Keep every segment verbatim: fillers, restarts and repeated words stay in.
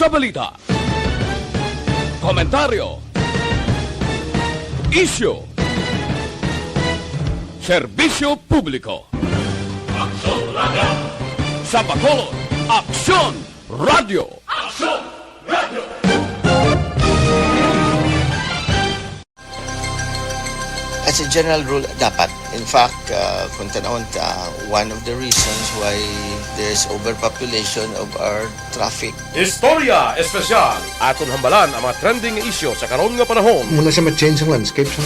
Sa balita, komentaryo, isyu, serbisyo publiko. Aksyon Radio. Sa Bacolod, Aksyon Radio. Aksyon Radio. As a general rule, dapat. In fact, uh, kung tanawon ta, one of the reasons why there's overpopulation of our traffic. Istorya Espesyal. Aton hambalan ang mga trending nga isyu sa karon nga panahon. Muna siya ma-change ang landscape sa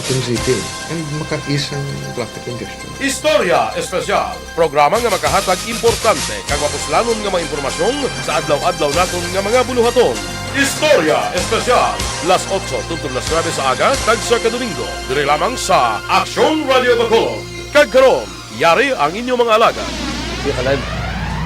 aton city and maka-ease ang traffic congestion. Istorya Espesyal. Programa nga makahatag importante kag mapuslanon nga mga impormasyon sa adlaw-adlaw naton nga mga buluhaton. Istorya Espesyal, las otso tubtob las nuebe sa aga, tagsa ka Domingo, diri lamang sa Aksyon Radio Bacolod. Kag karon, yari ang inyo mga alagad.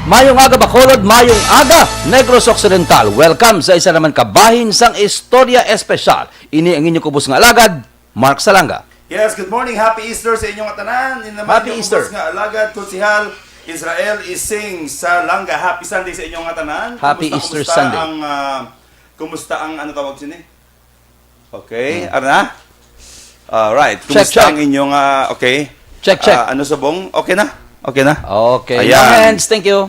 Mayong aga, Bacolod, mayong aga, Negros Occidental. Welcome sa isa naman ka bahin sang Istorya Espesyal. Ini ang inyo kubos nga alagad, Mark Salanga. Yes, good morning. Happy Easter sa inyo nga tanan. Ini naman Happy inyo Easter. Kubos nga alagad, Konsehal Israel Ising Salanga. Happy Sunday sa inyo nga tanan. Happy Kumusta, Easter kumusta Sunday. Ang, ah, kumusta ang, ano tawag sini? Okay, hmm. Arna? Alright. Kumusta check, check. Ang inyong, ah, okay? Check, check. Ah, ano subong? Okay na? Okay na? Okay. Ayan. Hands, thank you.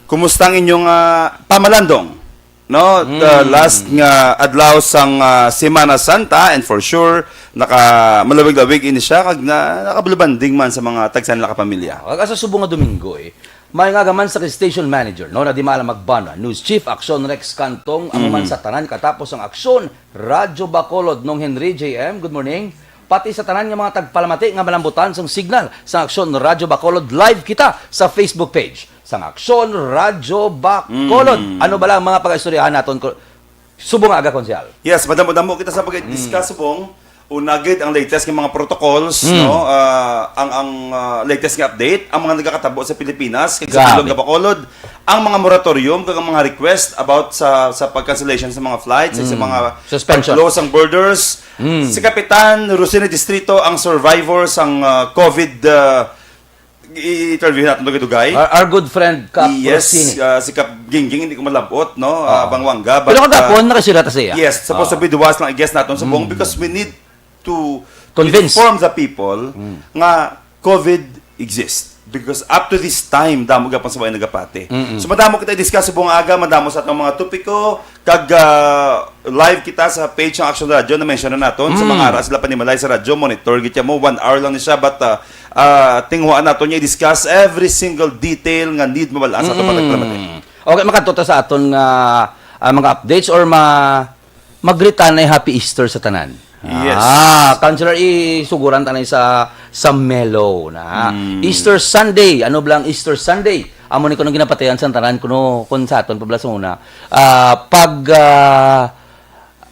Kumusta ang inyong, ah, pamalandong? No, the hmm. last nga adlaw sang uh, Semana Santa, and for sure naka malawig-lawig ini siya kag na, nakabalubanding man sa mga tagsa nila ka pamilya. Kag sa subong nga Domingo eh, may nga gaman sa station manager no na di maalam magbanwa, news chief Aksyon Rex Cantong, amo man mm-hmm. sa tanan katapos ang Aksyon Radyo Bacolod nung Henry J M. Good morning. Pati sa tanan nga mga tagpalamati nga malambutan sang signal sa Aksyon Radyo Bacolod, live kita sa Facebook page sang Aksyon Radyo Bacolod. Mm. Ano bala ang mga pag-istoryahan naton ko- subong nga aga, Konsehal? Yes, madamo-damo kita sa pag-discuss mm. subong. Una gid ang latest nga mga protocols, mm. no? Ah, ang ang ah, latest nga update, ang mga nagakatabo sa Pilipinas, kag sa Grabe. Bilog nga Bacolod, ang mga moratorium kag ang mga request about sa sa pag-cancellation sa mga flights, sa Mm. mga Suspension. pag-close ang borders. Mm. Si Kapitan Rosina Distrito ang survivor sang ah, COVID ah, i-interview natin dugay-dugay. Our, our good friend, Kap Yes, Rosini. uh, si Kap Gingging, hindi ko malabot, no? Uh, Bangwanga. But, Pero kung uh, tapon, nakasira ta siya. Yes, supposed to be the was lang i-guest naton sa buong because we need to Convince. inform the people nga COVID exists. Because up to this time, damo gapang sabay nagapati. So madamo kita i-discuss sa buong aga, madamo sa atong mga topiko, kag uh, live kita sa page ng Action Radio na mention na naton sa mga ara sila panimalay sa radyo, monitor gid mo, one hour lang ni siya, but uh, uh, tinguhaan nato niya i-discuss every single detail nga need mabal-an sa ato pagreklamador. Okay, makadto ta sa aton nga ah, mga updates or ma magritan ay happy Easter sa tanan. Yes. Ah, Councilor, isuguran ta na sa sa Melo na. Mm. Easter Sunday, ano blang Easter Sunday? Amo ni kuno ginapatihan sa tanan kuno kun sa aton poblasyon na. Ah, pag ah,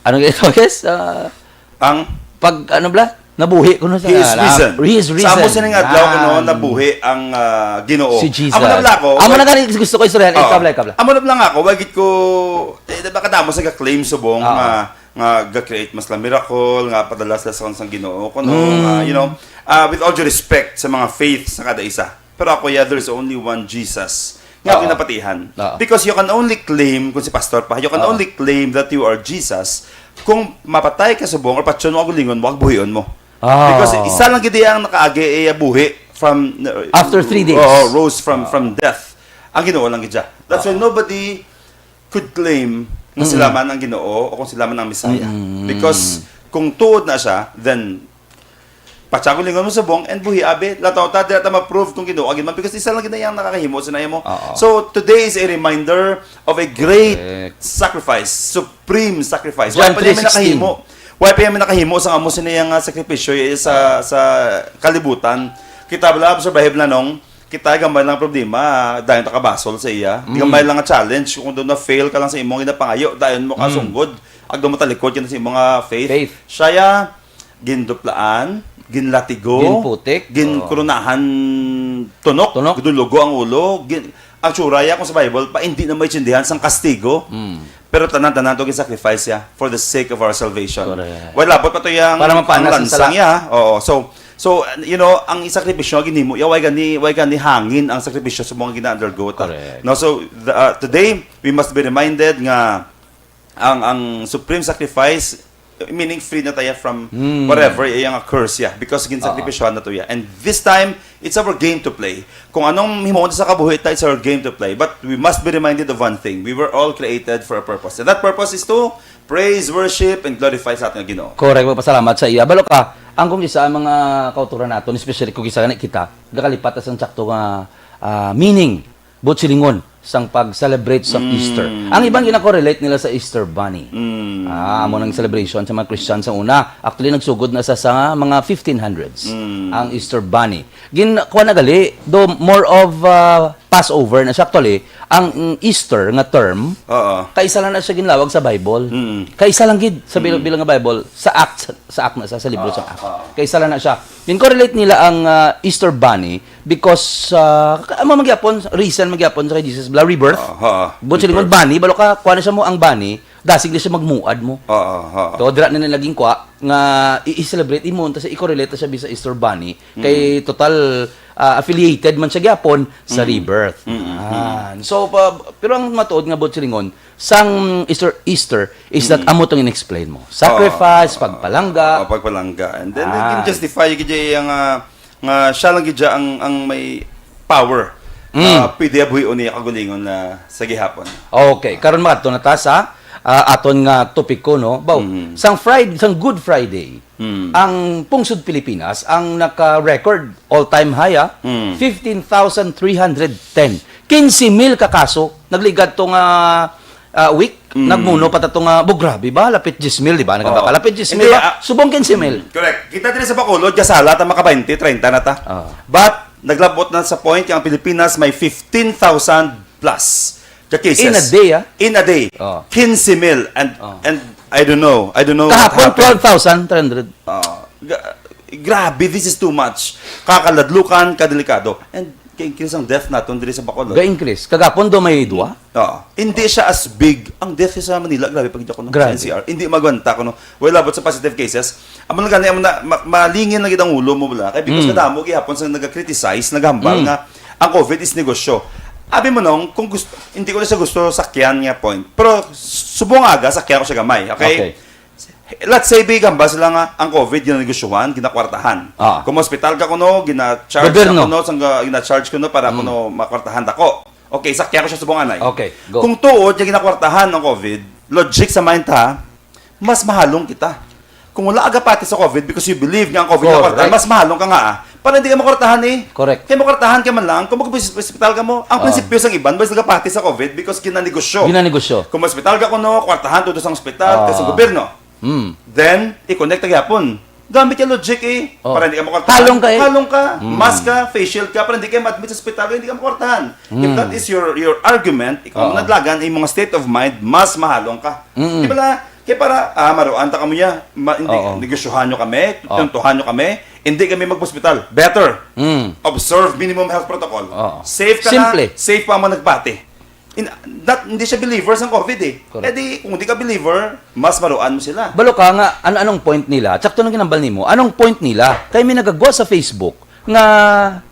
ano ito, guys? Ah, ang pag ano bla? Nabuhi kuno sa He is risen. He is risen. Sa amo sining adlaw kuno nabuhi ang ah, Ginoo. Si Jesus. Amo na bla ako. Amo na gani gusto ko istoryahan. Oh. Kabla, kabla. Amo na bla ako, wagit ko eh, di ba kadamo sa ga-claim subong nga nga ga-create mas la miracle, nga padala sila sa sang Ginoo kuno, mm. uh, you know, uh, with all due respect sa mga faith sa kada isa. Pero ako, yeah, there's only one Jesus. Nga ako napatihan. Because you can only claim, kung si pastor pa, you can only claim that you are Jesus kung mapatay ka subong or patyon mo, agulingon mo, agbuhion mo. Because isa lang gid ang nakaagi iya buhi from after three days. Oh, rose from from death. Ang Ginoo lang gid siya. That's why nobody could claim nga sila man ang Ginoo o kung sila man ang Messiah. Because kung tuod na siya, then Patyagon lingon mo subong and buhi abi. Lataw ta, dira ta ma-prove kung Ginoo agin man because isa lang gid na iyang nakakahimo sa nahimo. Oo. So today is a reminder of a great Correct. sacrifice, supreme sacrifice. John Why pa niya may three sixteen. nakahimo? Why pa niya may nakahimo sa amo sa niya nga sakripisyo eh, sa sa kalibutan? Kita bala sa bahib na nung kita gamay lang problema, dahil nakabasol sa iya. Mm. Gamay lang nga challenge kung doon na fail ka lang sa imong ginapangayo, dayon mo Mm. kasunggod. Agdo mo talikod ka na sa imong ah, faith. Faith. Siya ya, ginduplaan, ginlatigo, Ginputik, oo. ginkoronahan tunok, Tunok. Gidulugo ang ulo, gin, ang tsura ya kung sa Bible pa hindi na maintindihan sang kastigo. Mm. Pero tanan-tanan to gin-sacrifice ya for the sake of our salvation. Correct. Well, labot pa to yang Para mapanas ang ang lansang sala. ya. Oo. So, So, you know, ang isakripisyo nga ginhimo, ya, way gani, way gani hangin ang sakripisyo sa mga gina-undergo ta. Correct. No, so, the, uh, today, we must be reminded nga ang, ang supreme sacrifice, meaning free na tayo from Mm. whatever, iya nga curse, ya, because Oo. ginsakripisyohan na to, ya. And this time, it's our game to play. Kung anong himuon sa kabuhi ta, it's our game to play. But we must be reminded of one thing. We were all created for a purpose. And that purpose is to praise, worship, and glorify sa ating Ginoo. Correct, magpasalamat sa iya. Balo ka, ang kung isa ang mga kauturan naton, especially kung isa gani kita, gakalipat sa sakto nga, ah, meaning, buot silingon, sang pag-celebrate sa Mm. Easter. Ang iban ginakorelate nila sa Easter Bunny. Mm. Ah, amo nang celebration sa mga Christian sa una. Actually, nagsugod na sa, sa mga fifteen hundreds, Mm. ang Easter Bunny. Gin-, kuha na gali, do more of, ah, Passover na siya. Actually, ang, mm, Easter nga term, Oo. kaisa lang na siya ginlawag sa Bible. Mm. Kaisa lang gid sa bil-, Mm. bilang nga Bible, sa Acts, sa Acts na sa, sa libro sa Ah, Acts. ah. Kaisa lang na siya. Gin-correlate nila ang, ah, Easter Bunny because, ah, ka-, amo man gyapon, reason man gyapon sa kay Jesus bala, rebirth. Ah, ah. Buot silingon, Rebirth. Bunny, balo ka, kuha na siya mo ang bunny, dasig na siya magmuad mo. Ah, ah, ah. So, dira na nila ginkuha nga i-, i-celebrate, imo, tas i-correlate siya bisa Easter Bunny. Kay Mm. total, ah, affiliated man siya gyapon sa Mm. rebirth. Mm, mm, Ah, mm. so, pa, pero ang matuod nga buot silingon, sang Easter, Easter is that Mm. amo tong in-explain mo. Sacrifice, Oo. pagpalangga. Oo, pagpalangga. And then, Ah. gin-justify gid iya nga, nga siya lang gid siya ang, ang may power Mm. na pwede abuhion niya kagulingon na sa gihapon. Okay, karon makadto na ta sa, ah, aton nga topiko, no? Baw, Mm. sang Friday, sang Good Friday, Mm. ang pungsod Pilipinas ang naka-record all-time high, ah, Mm. fifteen thousand three hundred ten. Quince mil ka kaso, nagligad to nga, ah, week, Mm. nagmuno pa ta to nga, bo, grabe ba? Lapit diyes mil, di ba? Nagabaka, Oo. lapit diyes mil Hindi, ba? ah, Subong quince mil. Correct. Kita diri sa Bacolod, kasala ta maka twenty, treinta na ta. Oo. But, naglabot na sa point nga ang Pilipinas may fifteen thousand plus ka cases. In a day, ah? In a day. Oo. Quince mil. And, Oo. and I don't know. I don't know what Kahapon, happened. twelve thousand three hundred. Oo. Ga-, grabe, this is too much. Kakaladlukan, kadelikado. And ga-increase ang death naton diri sa Bacolod. Ga-increase. Kagapon do may duwa? Oo. Hindi siya as big. Ang death sa Manila, grabe pag kuno, Grabe. sa N C R. Hindi magwanta kuno. Well, about sa positive cases, amo lang gani, amo na, ma-, malingin lang gid ang ulo mo, bala. Kay because Mm. kadamo gihapon sa naga-criticize, naghambal Mm. nga ang COVID is negosyo. Abi mo nung, kung gusto, hindi ko na siya gusto sakyan nga point. Pero subong aga, sakyan ko siya gamay, okay? Okay. Let's say, big hambal sila nga ang COVID, ginanegosyohan, ginakwartahan. Ah. Kung hospital ka kuno, gina-charge Gobyerno. ka kuno, sang, gina-charge kuno para Mm. kuno makwartahan dako. Okay, sakyan ko siya subong anay. Okay, go. Kung tuod nga ginakwartahan ang COVID, logic sa mind ha, mas mahalong kita. Kung wala ka gapati sa COVID because you believe nga ang COVID Correct. gakwartahan, mas mahalong ka nga, ah. Para hindi ka makwartahan, eh. Correct. Kaya makwartahan ka man lang, kung mag-hospital ka mo, ang Oo. prinsipyo sang iban, mas nagapati sa COVID because ginanegosyo. Ginanegosyo. Kung hospital ka kuno, kwartahan, tudo sa hospital, Oo. kay sa gobyerno. Mm. Then, i-connect ta gyapon. Gamit yung logic, eh. Oh. Para hindi ka makwartahan. Halong ka, eh. Halong ka. Mm. Mask ka, face shield ka, para hindi ka ma-admit sa ospital, hindi ka makwartahan. If Mm. that is your, your argument, ikaw Oo. ang nadlagan, yung mga state of mind, mas mahalong ka. Mm. Di ba la? Kaya para, ah, maruan ta kamo niya, ma-, hindi, Oo. negosyohan nyo kami, Oo. tuntuhan nyo kami, hindi kami mag-hospital. Better. Mm. Observe minimum health protocol. Oo. Safe ka Simple. na, safe pa ang mga nagpati. In, not, hindi siya believer sa COVID eh. Correct. Eh di, kung hindi ka believer, mas maruan mo sila. Balo ka nga, an-, anong point nila? Tsakto nang ginambal nimo. Anong point nila? Kay may nagagwa sa Facebook nga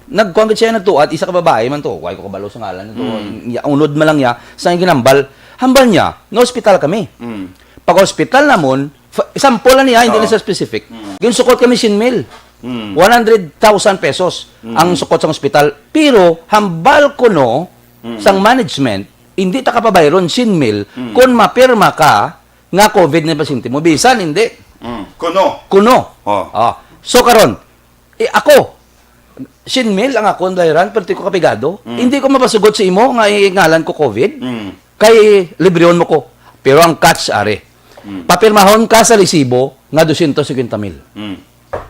nagkuan gid siya, nagtuat, isa ka babae man to. Why ko kabalo sa ngalan nito. Mm. Ya, unod man lang niya, sa ginambal, hambal niya, na-hospital kami. Mm. Pag-hospital namon, fa-, sample lang niya, hindi Oo. na siya specific. Mm. Ginsukot kami siyam mil. Mm. One hundred thousand pesos Mm. ang sukot sa ospital. Pero hambal ko no, Mm. sang management, hindi ta kapabayron siyam mil Mm. kung mapirma ka nga COVID na yung pasyente mo. Bisan hindi. Mm. Kuno. Kuno. Oh. Ah. So karon, eh, ako, siyam mil ang akong bayaran, pero di ko kapigado. Mm. Hindi ko mapasugot sa imo nga ingalan ko COVID. Mm. Kay librehon mo ko. Pero ang catch, are, Mm. papirmahon ka sa resibo nga dosyentos singkwenta mil. Mm.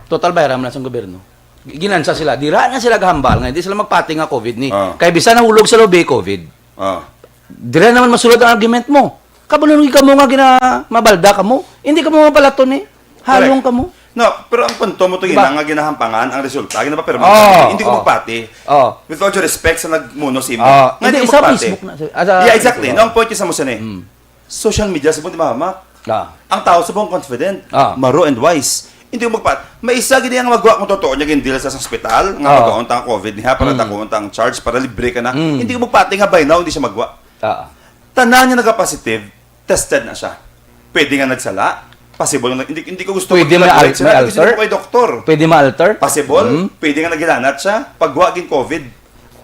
Total bayaran mo na sa gobyerno. Ginansa sila. Dira na sila gahambal nga hindi sila magpati nga COVID ni. Ah. Kay bisan nahulog sa lobby, COVID. Ah. Dira naman masulod ang argument mo. Kabalo nung ikaw mo nga gina-, mabalda ka mo. Hindi ka mo mapalaton eh. Halong Correct. ka mo. No, pero ang punto mo to, Diba? Ina, nga ginahampangan ang resulta, ginapapirma Oh, ka, hindi ko oh. magpati. Oh. With all due respect sa nagmuno sa imo, Oh, nga hindi, hindi isa magpati. Facebook na, ah, sa Yeah, exactly. Facebook. No, ang point is mo sa ni. Mm. Social media sa di mahamak. Ah. Ang tao sa buong confident, Ah. maro and wise. Hindi ko magpa-, may isa gid nga magwa kung totoo niya gindila sa, sa ospital, nga Oo. magkaon ta nga COVID niya, para Mm. dako ta ang charge, para libre ka na. Mm. Hindi ko magpati nga by now, hindi siya magwa. Oo. Tanan nga nagka-positive, tested na siya. Pwede nga nagsala, possible nga, hindi, hindi ko gusto Pwede mag-elaborate may al-, sila, may kasi hindi alter? ko kay doktor. Pwede ma-alter? Possible, Mm. pwede nga naghilanat siya, pagwa gin COVID.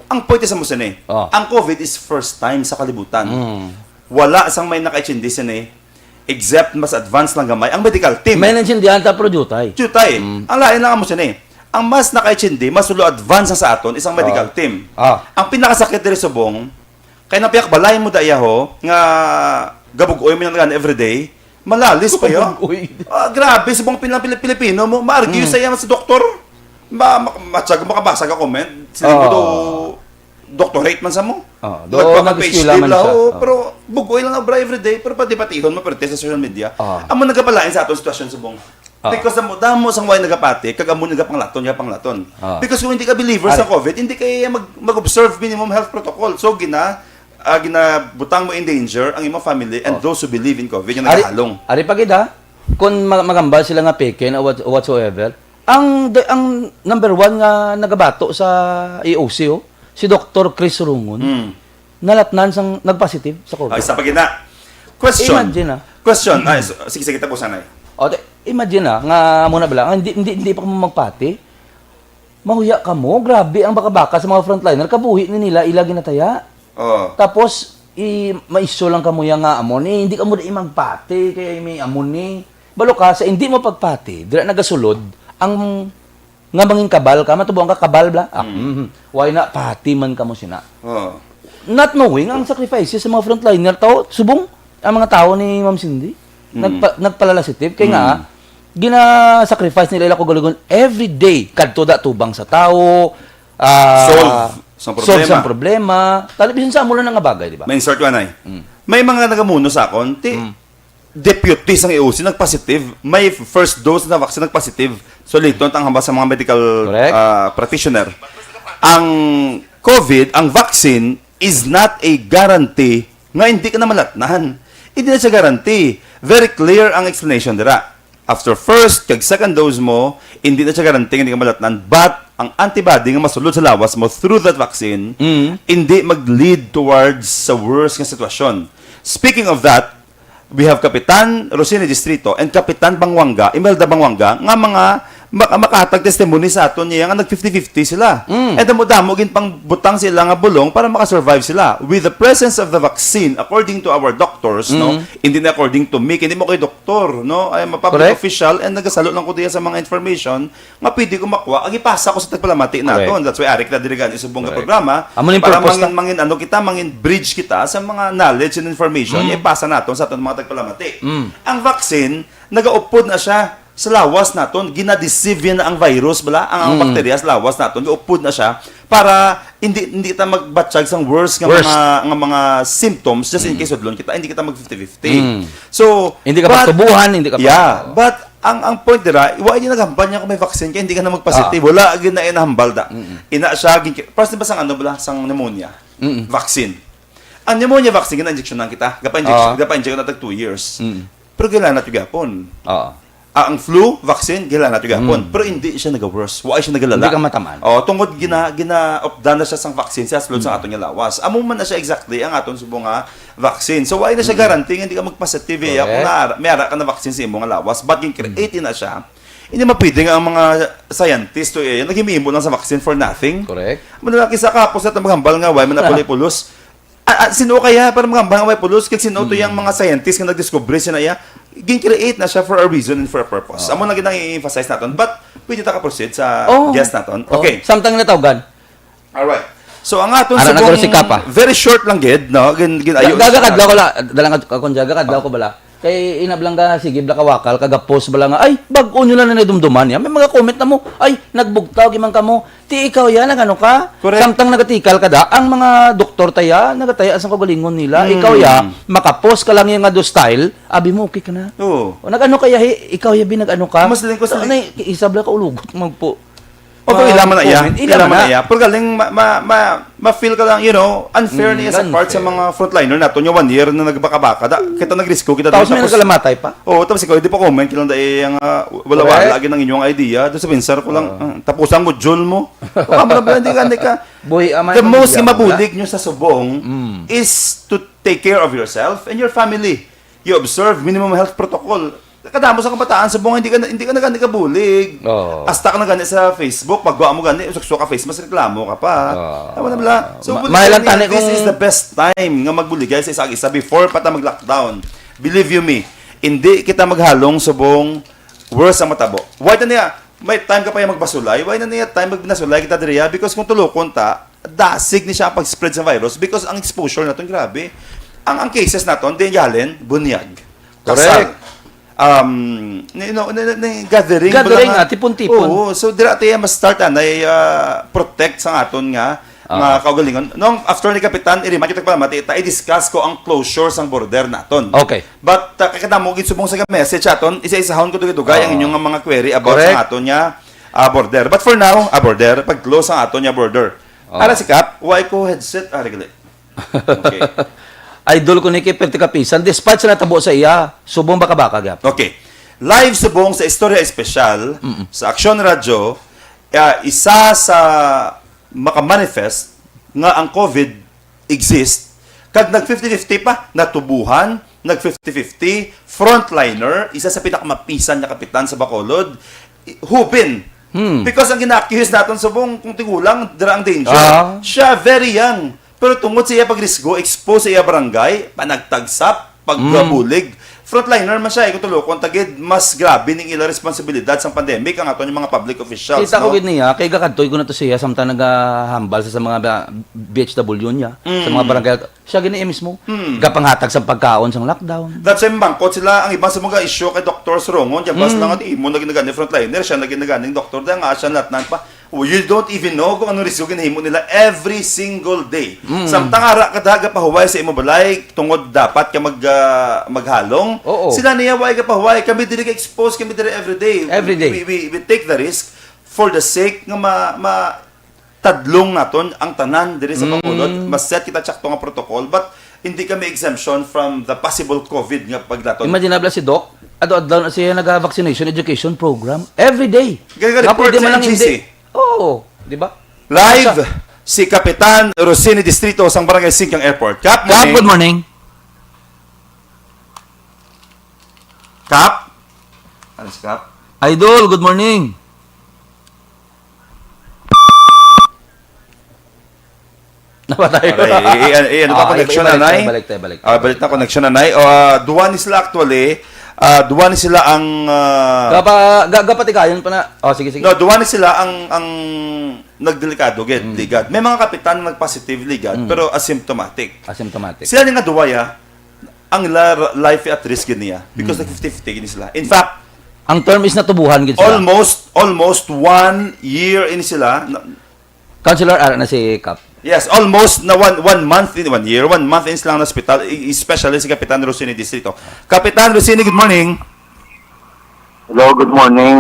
Ang point sa mo sini, Oh. ang COVID is first time sa kalibutan. Mm. Wala sang may naka-H N D sini, except mas advanced lang gamay ang medical team. May naintindihan ta, pero diutay. Diutay. Mm. Ang lain lang amo sini. Ang mas naka-H N D, mas ulo advanced sa aton, isang medical Oh. team. Ah. Ang pinakasakit diri subong, kay napiyak balay mo da iyaho, nga gabug-oy mo yung everyday, malalis pa yun. Gabug-oy. Ah, grabe, subong pinang Pili-, Pilipino mo, ma-argue Mm. sa iya sa doktor. Ma-, ma-, matsag, makabasa ka comment, sila Oh. mo do, doctorate man sa mo. Oh, do, Magpa-, mag-eskwela man siya. Oh. Pero bugoy lang ang bra everyday, pero pati-patihon mo, pero sa social media. Oh. Amo nagapalain sa atong sitwasyon subong. Oh. Because amo, damo sang way nagapati, kag amo nagapanglaton, nga panglaton. Oh. Because kung hindi ka believer sa Ari. COVID, hindi ka mag-, mag-observe minimum health protocol. So, gina-, ah, ginabutang mo in danger ang imong family and Oh. those who believe in COVID nga Ari, nagahalong. Ari pa gid, ha? Kung ma-, magambal sila nga peke na what-, whatsoever, ang, the, ang number one nga nagabato sa A O C, oh, si Doktor Chris Rungon, Mm. nalatnan sang nagpositive sa COVID. Ay, sa pagina. Question. Imagine, ah. Question. Ay, so, sige, sige, tapusan na eh. O, te-, imagine, ah, nga muna bala, nga hindi, hindi, hindi pa kamo magpati. Mahuya kamo, grabe ang baka-baka sa mga frontliner, kabuhi ni nila, ila ginataya. Oh. Tapos, i-, maisyo lang kamo ya nga amo ni, hindi kamo di magpati, kay may amo ni. Balo ka, sa hindi mo pagpati, dira nagasulod, ang nga mangin kabal ka, matubuan ka kabal bla? Ah, Mm. mhm. Why na, pati man kamo sina. Oh. Not knowing ang sacrifices sa mga frontliner, tao, subong, ang mga tao ni Ma'am Cindy, Mm. nagpa-, nagpalala si Tip, kay nga, Mm. gina-sacrifice nila ila kaugalingon every day, kadto da tubang sa tao, ah, Solve sang solve sang problema. problema. Tali, bisan sa amo lang nga bagay, di ba? May insert ko, anay. Mm. May mga nagamuno sa akon, ti, Mm. deputy sang A O C nagpositive, may first dose na vaccine nagpositive. So, later ang hambal sa mga medical, Correct. ah, practitioner. Ang COVID, ang vaccine is not a guarantee nga hindi ka na malatnan. Hindi na siya guarantee. Very clear ang explanation dira. After first kag second dose mo, hindi na siya guarantee nga hindi ka malatnan. But ang antibody nga masulod sa lawas mo through that vaccine, Mm. hindi mag-lead towards sa worse nga sitwasyon. Speaking of that, we have Kapitan Rosini Distrito and Kapitan Banguanga, Imelda Banguanga, nga mga mak-, makahatag testimony sa aton niya nga nag fifty fifty sila. Mm. And damo-damo gin pangbutang sila nga bulong para makasurvive sila. With the presence of the vaccine, according to our doctors, no, Mm. hindi na according to me, hindi mo kay doktor, no, I am a public Correct. official and nagasalo lang ko diya sa mga information nga pwede ko makuha, ag ipasa ko sa tagpalamati Correct. naton. That's why ari kita diri gani subong nga Correct. programa Amo ni para purpose mangin, ta. mangin ano kita, mangin bridge kita sa mga knowledge and information Mm. nga ipasa naton sa aton mga tagpalamati. Mm. Ang vaccine, nagaupod na siya sa lawas naton, gina-deceive na ang virus bala, ang, ang Mm. bakterya sa lawas naton, gaupod na siya para hindi, hindi ta magbatsyag sang worse nga Worse. mga, nga mga symptoms just in Mm. case sudlon kita, hindi kita mag fifty fifty. Mm. So, Hindi ka but, pagtubuhan, hindi ka yeah, pag- but ang, ang point dira, wa gyud naghambal niya kung may vaccine kay hindi ka na magpositive. Ah. Wala gyud na inahambal da. Mm-mm. Ina siya, gin-, parang di ba sang ano bala, sang pneumonia? Mm-mm. Vaccine. Ang pneumonia vaccine, gina-injectionan kita. Gapa-injection, Oo. gapa-inject na tag two years. Mm. Pero gilanat yung gapon. Oo. Ah, ang flu vaccine, gilanat yung gapon. Mm. Pero hindi siya nag-worse. Wa siya nagalala. Hindi ka matamaan. Oh, tungod gina, gina-updan na siya sang vaccine sa sulod sa Mm. aton nga lawas. Amo man na siya exactly ang aton subong nga vaccine. So, why na siya Mm. guarantee nga hindi ka magpositive, eh? Correct. Kung na, may ara ka na vaccine sa imong lawas, but gin-create Mm. na siya. Hindi mapwede nga ang mga scientist to, eh, naghimimo lang sa vaccine for nothing. Correct. Manalaki sa kapos na tambahambal nga, why man na Ah. pulos? Ah, ah, sino kaya para mangambang way pulos? Kag sino to Mm. yung mga scientist nga nagdiskubre siya na iya? Gin-create na siya for a reason and for a purpose. Ah. Amo na gid ang i-emphasize naton. But pwede ta ka-proceed sa Oh. guest naton. Oh. Okay. Samtang natawgan. Alright. So, ang aton Ara na subong ko si Kapa. very short lang gid, no? Gin-, gin-, Ga-, ayo gaga sa kadlaw ko la, dalang kad-, akong jaga kadlaw Ah. ko bala. Kay inablang ka, sige, bala ka wakal, kagapos bala nga, "Ay, bag-o nyo lang na nadumduman niya." May mga comment na mo, "Ay, nagbugtaw, gimang kamo." Ti ikaw ya, nagano ka? Correct. Samtang nagatikal ka da, ang mga doktor taya, nagataya sa kaugalingon nila. Mm. Ikaw ya, makapos ka lang ya nga do style, abi mo, okay ka na. Oo. O, nagano ka ya, hi-, ikaw ya, bi, nagano ka? Mas lingkos So, na- nay, isab lang ka ulugot, magpo. Although, ila man na iya, comment, ila ila man man na na. iya. Pero galing, ma-, ma-, ma-, ma-feel ka lang, you know, unfair Mm, niya sa part sa unfair. mga frontliner nato, yung one year na nagbaka-baka. Da, kita nagrisko, kita Tapos din, may tapos nagkalamatay pa? Oo, tapos ikaw, di pa comment, kilang dai ang, ah, wala-wala Correct. lagi ng inyong idea. Doon sa pinsar ko lang, Oo. ah, tapos ang module mo. Baka mo na ba, hindi ka, hindi ka. Buhi, amay The ang most media nga mo na. mabulig nyo sa subong Mm. is to take care of yourself and your family. You observe minimum health protocol. Kadamo sa kabataan subong, hindi ka na, hindi ka na gani kabulig. Oo. Hasta ka na gani sa Facebook, pagwa mo gani, suksok ka face mask, reklamo ka pa. Oo. Tama na bala? So, Ma-, bulig mahal lang gani, tani this kung is the best time nga magbuligay sa isa-isa before pa ta mag-lockdown. Believe you me, hindi kita maghalong subong worse ang matabo. Why na niya? May time ka pa yung magbasulay? Why na niya time magbinasulay kita diriya? Because kung tulukon ta, dasig ni siya ang pag-spread sa virus because ang exposure naton grabe. Ang, ang cases naton, di halin, bunyag. Kasal. Correct. Um, ni, no, ni, ni, ni gathering, Gathering, wala nga. ah, tipon-tipon. Oo, so dira tayo mas start anay, ah, protect sa aton nga, Ah. nga kaugalingon. Nung after ni Kapitan, i-remind kita pala, mati, ta, i-discuss ko ang closure sang border naton. Okay. But, ah, kay kadamo gid subong sa message aton, isa-isahon ko dugay-dugay ang Ah. inyong mga query about Correct. sa aton nga, ah, border. But for now, ah, border, pag-close ang aton nga border. Ah. Ara si Kap, why ko headset? Ah, regali. Okay. Idol ko ni kay Perti Kapisan, despite sa natabo sa iya, subong baka-baka gyapon. Okay. Live subong sa Istorya Espesyal, Mm-mm. sa Aksyon Radyo, ah, isa sa makamanifest nga ang COVID exist, kag nag fifty fifty pa, natubuhan, nag fifty fifty, frontliner, isa sa pinakamapisan nga kapitan sa Bacolod, i-, hubin. Hmm. Because ang gina-accuse naton subong, kung tigulang, dira ang danger. Ah. Siya, very young. Pero tungod sa iya pagrisgo, expose sa iya barangay, panagtagsap, pagbulig. Mm. Frontliner man siya, eh, kung tulukon ta gid, mas grabe ning ila responsibilidad sang pandemic ang aton yung mga public officials, Kita ko no? gid niya, kay gakadtoy ko na to siya, samtang nagahambal sa, sa mga ba-, B H W niya, sa mga Mm. barangay, siya gini mismo, Mm. gapanghatag sa pagkaon sa lockdown. That's why mangkot sila, ang iba sa mga issue kay Doktor Surongon, diyan ba Mm. sila nga, imo na ginagani frontliner, siya na ginaganing doktor, dahil nga siya latnan pa. Oh, you don't even know kung anong risgo ginahimo nila every single day. Mm. Samtang ara ka daga pahuway sa imo balay, tungod dapat ka mag, ah, maghalong. Oo. Sila niya, "Why ka pahuway? Kami diri ka-expose, kami diri every day." Every day. We, we, we take the risk for the sake nga ma-, ma-, tadlong naton ang tanan diri sa Mm. Bacolod. Mas set kita tsakto nga protocol, but hindi kami exemption from the possible COVID nga paglaton. Imagine na si Doc, adlaw-adlaw na siya naga-vaccination education program. Every day. Gani, gani, Nga pwede report man sa lang N G C. hindi. Oo, di ba? Live Sa si Kapitan Rosini Distrito sang Barangay Singkang Airport. Kap, Kap, morning. good morning. Kap? Ano si Kap? Idol, good morning. Napatay ko. Aray, i-, i-, i-, ano ba, Ah, connection iba-, na, ibalik, Nay? ibalik, ibalik. Ah, balik na connection na, Nay. O, ah, duwa ni sila actually. Ah, duwa ni sila ang, ah, Gapa-, ga-, gapatikayon pa na. Oh, sige, sige. No, duwa ni sila ang, ang nagdelikado, gid, Mm. ligad. May mga kapitan na nag-positive ligad, Mm. pero asymptomatic. Asymptomatic. Sila ni nga duwa, ya, ang la-, life at risk gid niya because Mm. nag fifty fifty gid sila. In fact, Ang term is natubuhan gid sila. almost, almost one year ini sila. Na, Councilor, ara na si Kap. Yes, almost na one, one month in one year, one month in silang hospital, e-, especially si Kapitan Rosini Distrito. Kapitan Rosini, good morning. Hello, good morning,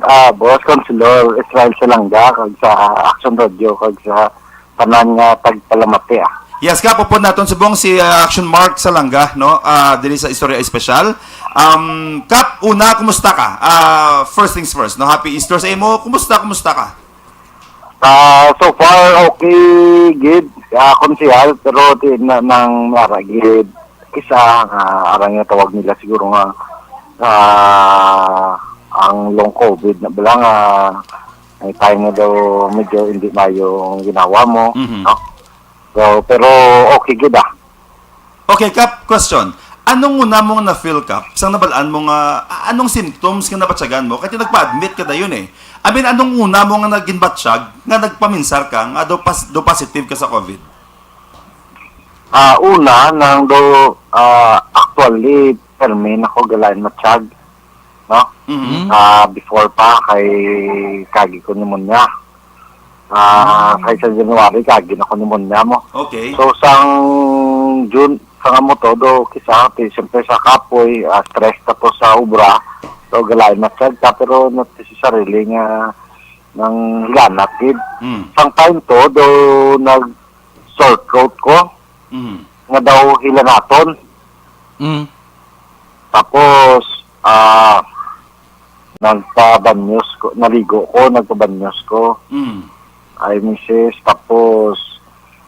ah, Boss Councilor Israel Salanga, kag sa Action Radio, kag sa tanan nga tagpalamati, ah. Yes, Kap, upod naton subong si, ah, Action Mark Salanga, no? Ah, diri sa Istorya Espesyal. Um, Kap, una, kumusta ka? Ah, first things first, no? Happy Easter sa imo. Kumusta, kumusta ka? Ah, so far, okay gid, ah, Konsehal, pero di na nang mara gid. Kisa nga arang nga tawag nila siguro nga, ah, ang long COVID na bala nga may time nga daw medyo hindi mayo ang ginawa mo, Mhm. no? So, pero okay gid, ah. Okay, Kap, question. Anong una mo nga na-feel, Kap, sang nabalaan mo nga, a-, anong symptoms nga nabatyagan mo? Kaya nagpa-admit ka dayon eh. I mean, anong una mo nga naginbatyag nga nagpaminsar ka nga daw pas-, daw positive ka sa COVID? Ah, una, nang do, ah, actually, permi na ko galain matsyag, no? Mhm. Ah, before pa, kay kagi ko pneumonia. Ah, Mm. kay sa January, kagi na ko pneumonia mo. Okay. So, sang June, sa nga mo todo, kisa, ti, siyempre sa kapoy, ah, stress tapos sa obra, so, galain matsyag ta, pero not necessarily nga nang hilanat gid. Mm. Sang time to, do nag-sore throat ko, Mm. nga daw hilanaton. Mm. Tapos, ah, nagpabanyos ko, naligo ko, nagpabanyos ko. Mm. Ay, misis, tapos,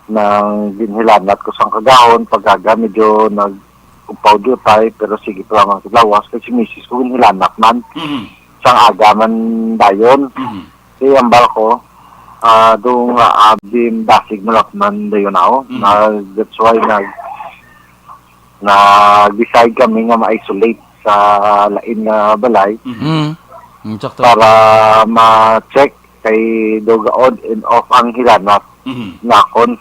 nang ginhilanat ko sang kagahon, pag-aga, medyo nag-, upaw diutay, pero sige pa lang ang lawas, kay si misis ko ginhilanat man. Mm. Sang aga man dayon. Mm. Si ambal ko, ah, do nga, ah, bin-, basig malapman dayon ako. Mm. Na, that's why nag-, nag-decide kami nga ma-isolate sa lain nga balay Mm. Mm. Mm, sakto. para ma-check kay do ga-on and off ang hilanat Mhm. nakon.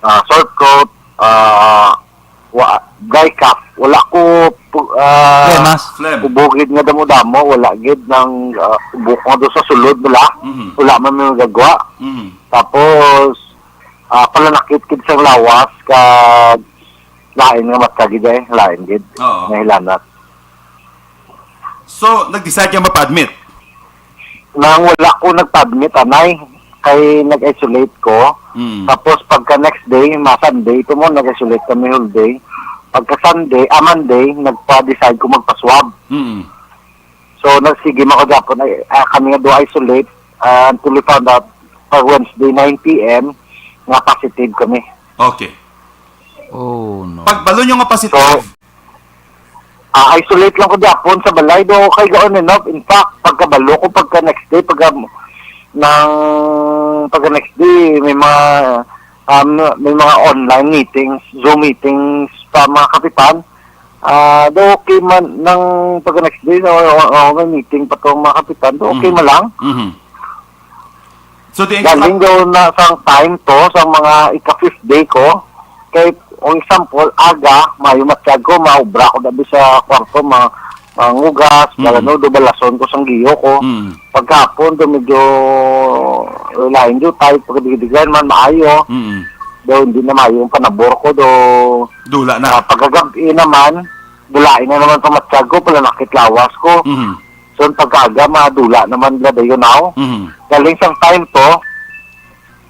Ah, sore throat, ah, wa-, dry cough. Wala ko pu-, ah, Flemas. Phlegm. Ubogid nga damo-damo, wala gid nang, ah, ubo ko do sa sulod, wala. Mhm. Wala man may magagwa. Mhm. Tapos, ah, palanakit gid sang lawas, kag lain nga mata gid eh, lain gid. Oo. Nga hilanat. So, nag-decide ka mapa-admit? Nang wala ko nagpa-admit, anay, kay nag-isolate ko. Mm. Tapos pagka next day, ma Sunday, ito mo, nag-isolate kami whole day. Pagka Sunday, ah, Monday, nagpa-decide ko magpa-swab. Mm. So, nagsige man ko gihapon, ay, ah, kami nga do isolate, ah, until we found out pag Wednesday, nine p m, nga positive kami. Okay. Oh, no. Pag balo nyo nga positive, So, ah, isolate lang ko gihapon sa balay do kay ga-on and off. In fact, pagkabalo ko, pagka next day, pagka, nang, pagka next day, may mga, um, may mga online meetings, Zoom meetings pa mga kapitan. Ah, do okay man nang pagka next day, no, o, o, may meeting pa tong mga kapitan, do okay Mhm. man lang. Mhm. So, the Galing daw na sang time to, sa mga ika-fifth day ko. Kay, ang example, aga, mayo matiyag ko, maubra ko dabi sa kwarto, ma-, mangugas, Mm. wala no, do balason ko sang giyo ko. Mm. Pagkahapon, do medyo lain do tayo, pagkadigidigan man, maayo. Mm. Do hindi na maayo ang panabor ko, do Dula na. ah, pagkagabi naman, dulain na naman sa matiyag ko, pala nakitlawas ko. Mm. So, ang pagkaaga, madula naman nila dayon ako. Mhm. Galing sang time to,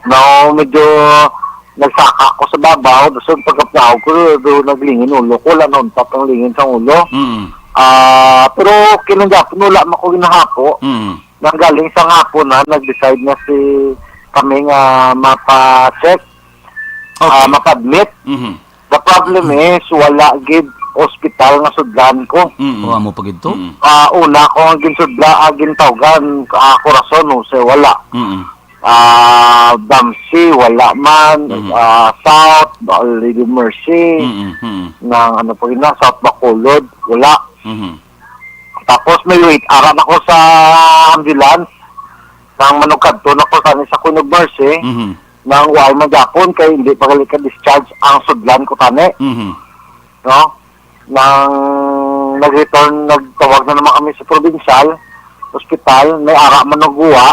no, medyo nagsaka ko sa babaw, so pagkapnaog ko, do naglingin ulo ko, wala nauntat ang lingin sang ulo. Mhm. Ah, pero kinunggapon, wala man ko ginahapo. Mhm. Nang galing sa hapon na, nag-decide na si kami nga mapa-check, Okay. ah, mapa-admit. Mhm. The problem Mhm. is, wala gid ospital nga sudlan ko. Mm-mm. Oh, amo pa gid to? Mm-mm. Ah, una ko ang ginsudla, ah, gintawgan, ah, Corazon, Jose, wala. Mm-mm. Ah, Bamsi, wala man. Mhm. Ah, South, Ba-, Lady Mercy, Mm-mm. Mm-mm. ng ano pa yun na, South Bacolod, wala. Mhm. Tapos may wait, ara na ko sa ambulance, nang manugkadto na ko sa, sa Queen of Mercy, Mhm. nang wa man gihapon kay hindi pa gali ka-discharge ang sudlan ko tani. Mhm. No? Nang nag-return, nagtawag na naman kami sa provincial hospital, may ara man nagwa,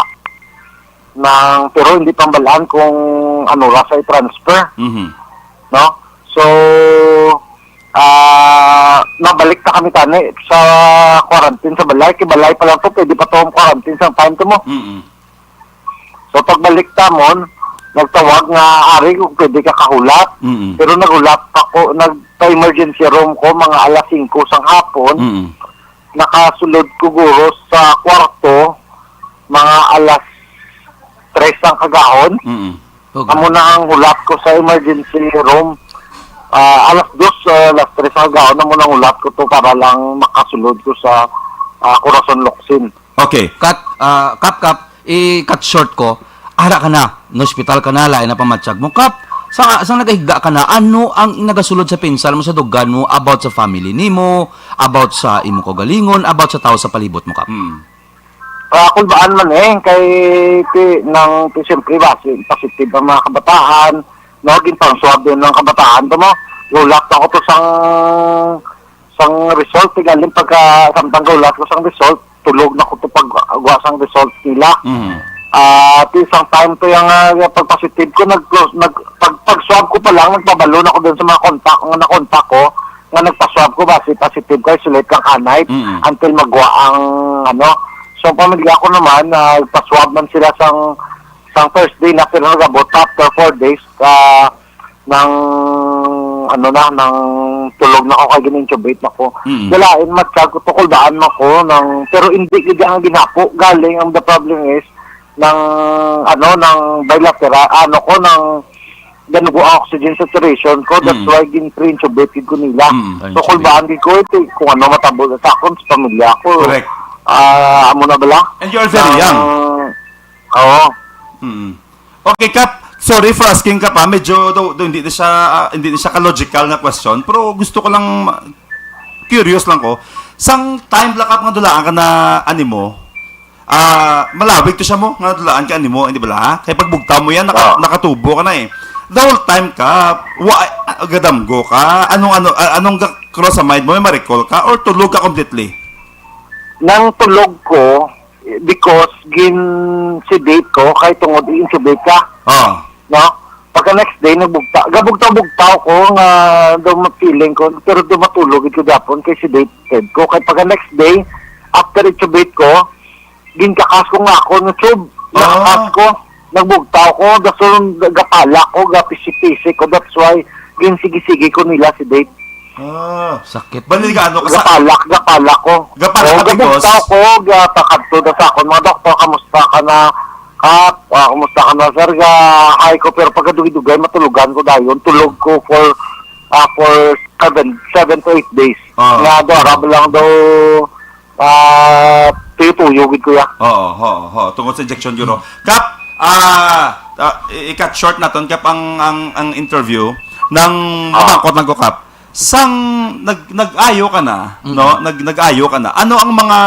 nang, pero hindi pambalaan kung ano ra sa i-transfer. Mhm. No? So, ah, nabalik ta kami tani sa quarantine sa balay. Kay balay pa lang to, pwede pa to ang quarantine sa time to mo. Mm-mm. So, pagbalik ta mon, nagtawag nga ari kung pwede ka kahulat. Mm-mm. Pero naghulat pa ko, nagpa-emergency room ko mga alas singko sang hapon. Mm-mm. Nakasulod ko guro sa kwarto mga alas tres ang kagahon. Mm-mm. Okay. Amo na ang hulat ko sa emergency room. Ah, alas dos, ah, alas tres ang kagahon, amo na ang hulat ko to para lang makasulod ko sa, ah, Corazon Locsin. Okay. Cut, ah, Kap, Kap, i-cut short ko. Ara ka na, na-hospital ka na, lain na pamatsyag mo. Kap, sa, sa nagahigda ka na, ano ang nagasulod sa pinsal mo, sa dugan mo, about sa family nimo, about sa imo kaugalingon, about sa tao sa palibot mo, Kap? Hmm. Ah, kulbaan man eh, kay ti-, nang ti-, siyempre ba, si-, positive ang mga kabataan, no, ginpang-swab din ng kabataan to mo. Gulat ako to sang, sang result, tigaling pagka samtang gulat ko sang result, tulog na ko to pag-, gwa sang result nila. Mhm. Ah, ti sang time to yung, ah, yung pag-positive ko, nag, nag, pag, pag-swab ko pa lang, nagpabalo na ko dun sa mga contact, nga na-contact ko, nga nagpa-swab ko, basi positive ko, isolate lang anay, Mm. until magwa ang, ano, So, ang pamilya ko naman, nagpa-swab man sila sang, sang Thursday na sila nag-abot. After four days, ah, nang, ano na, nang tulog na ko kay gin-intubate na ko. Mm. Wala, in matchag ko, tukol daan man ko, nang, pero hindi gid ang ginapo. Galing, ang the problem is, nang, ano, nang bilateral, ano ko, nang ganugo ang oxygen saturation ko. That's Mm. why gin-pre-intubate gid ko nila. Mm. So, Intubate. kulbaan gid ko, ito, kung ano matabo sa akon, sa pamilya ko. Correct. Ah, amo na bala? And you are very Nang, young. Oo. Mm. Okay, Kap. Sorry for asking, Kap, ha. Medyo, do, do, hindi na siya, ah, hindi na siya ka-logical na question. Pero gusto ko lang, ma-, curious lang ko. Sang time lang, Kap, nga dulaan ka na animo, ah, malawig to siya mo, nga dulaan ka animo, hindi bala, ha? Kay pagbugtaw mo yan, naka-, Oo. nakatubo ka na eh. The whole time, Kap, wa, ah, gadamgo ka? Anong, ano, ah, anong ga-, cross sa mind mo? May ma-recall ka? Or tulog ka completely? Nang tulog ko, because gin-sedate ko, kay tungod i-intubate ka. Ah. No? Pagka next day, nagbugta-, gabugtaw-bugtaw ko nga daw ma-feeling ko, pero daw matulog ito gapon kay sedated ko. Kay pagka next day, after intubate ko, ginkakas ko nga ako, no, tube, Ah. nakakas ko, nagbugtaw ko, dason gapala ko, gapisi-pisi ko, that's why, ginsigi-sigi ko nila sedate. Ah. Sakit. Bali ka, ano, kasa- Gapalak, gapalak ko. Gapalak Oo, ka because gabugtaw ko, gapakadto da sa akon, mga doktor, kamusta ka na, Kap? Ah, kumusta ka na, sir? Ga, hi ko, pero pagkadugay-dugay, matulogan ko dayon. Tulog ko for, ah, for seven, seven to eight days. Ah. Nga, do, arab lang daw, ah, tuyo-tuyo, gid, kuya. Oo, oo, oo. Tungod sa injection, Guro. Kap, ah, ah, i-, i-cut short naton, Kap, ang, ang, ang interview. Nang Ah. mamangkot lang ko, Kap. Sang nag-, nag-ayo ka na, Mm. no? Nag-, nag-ayo ka na. Ano ang mga,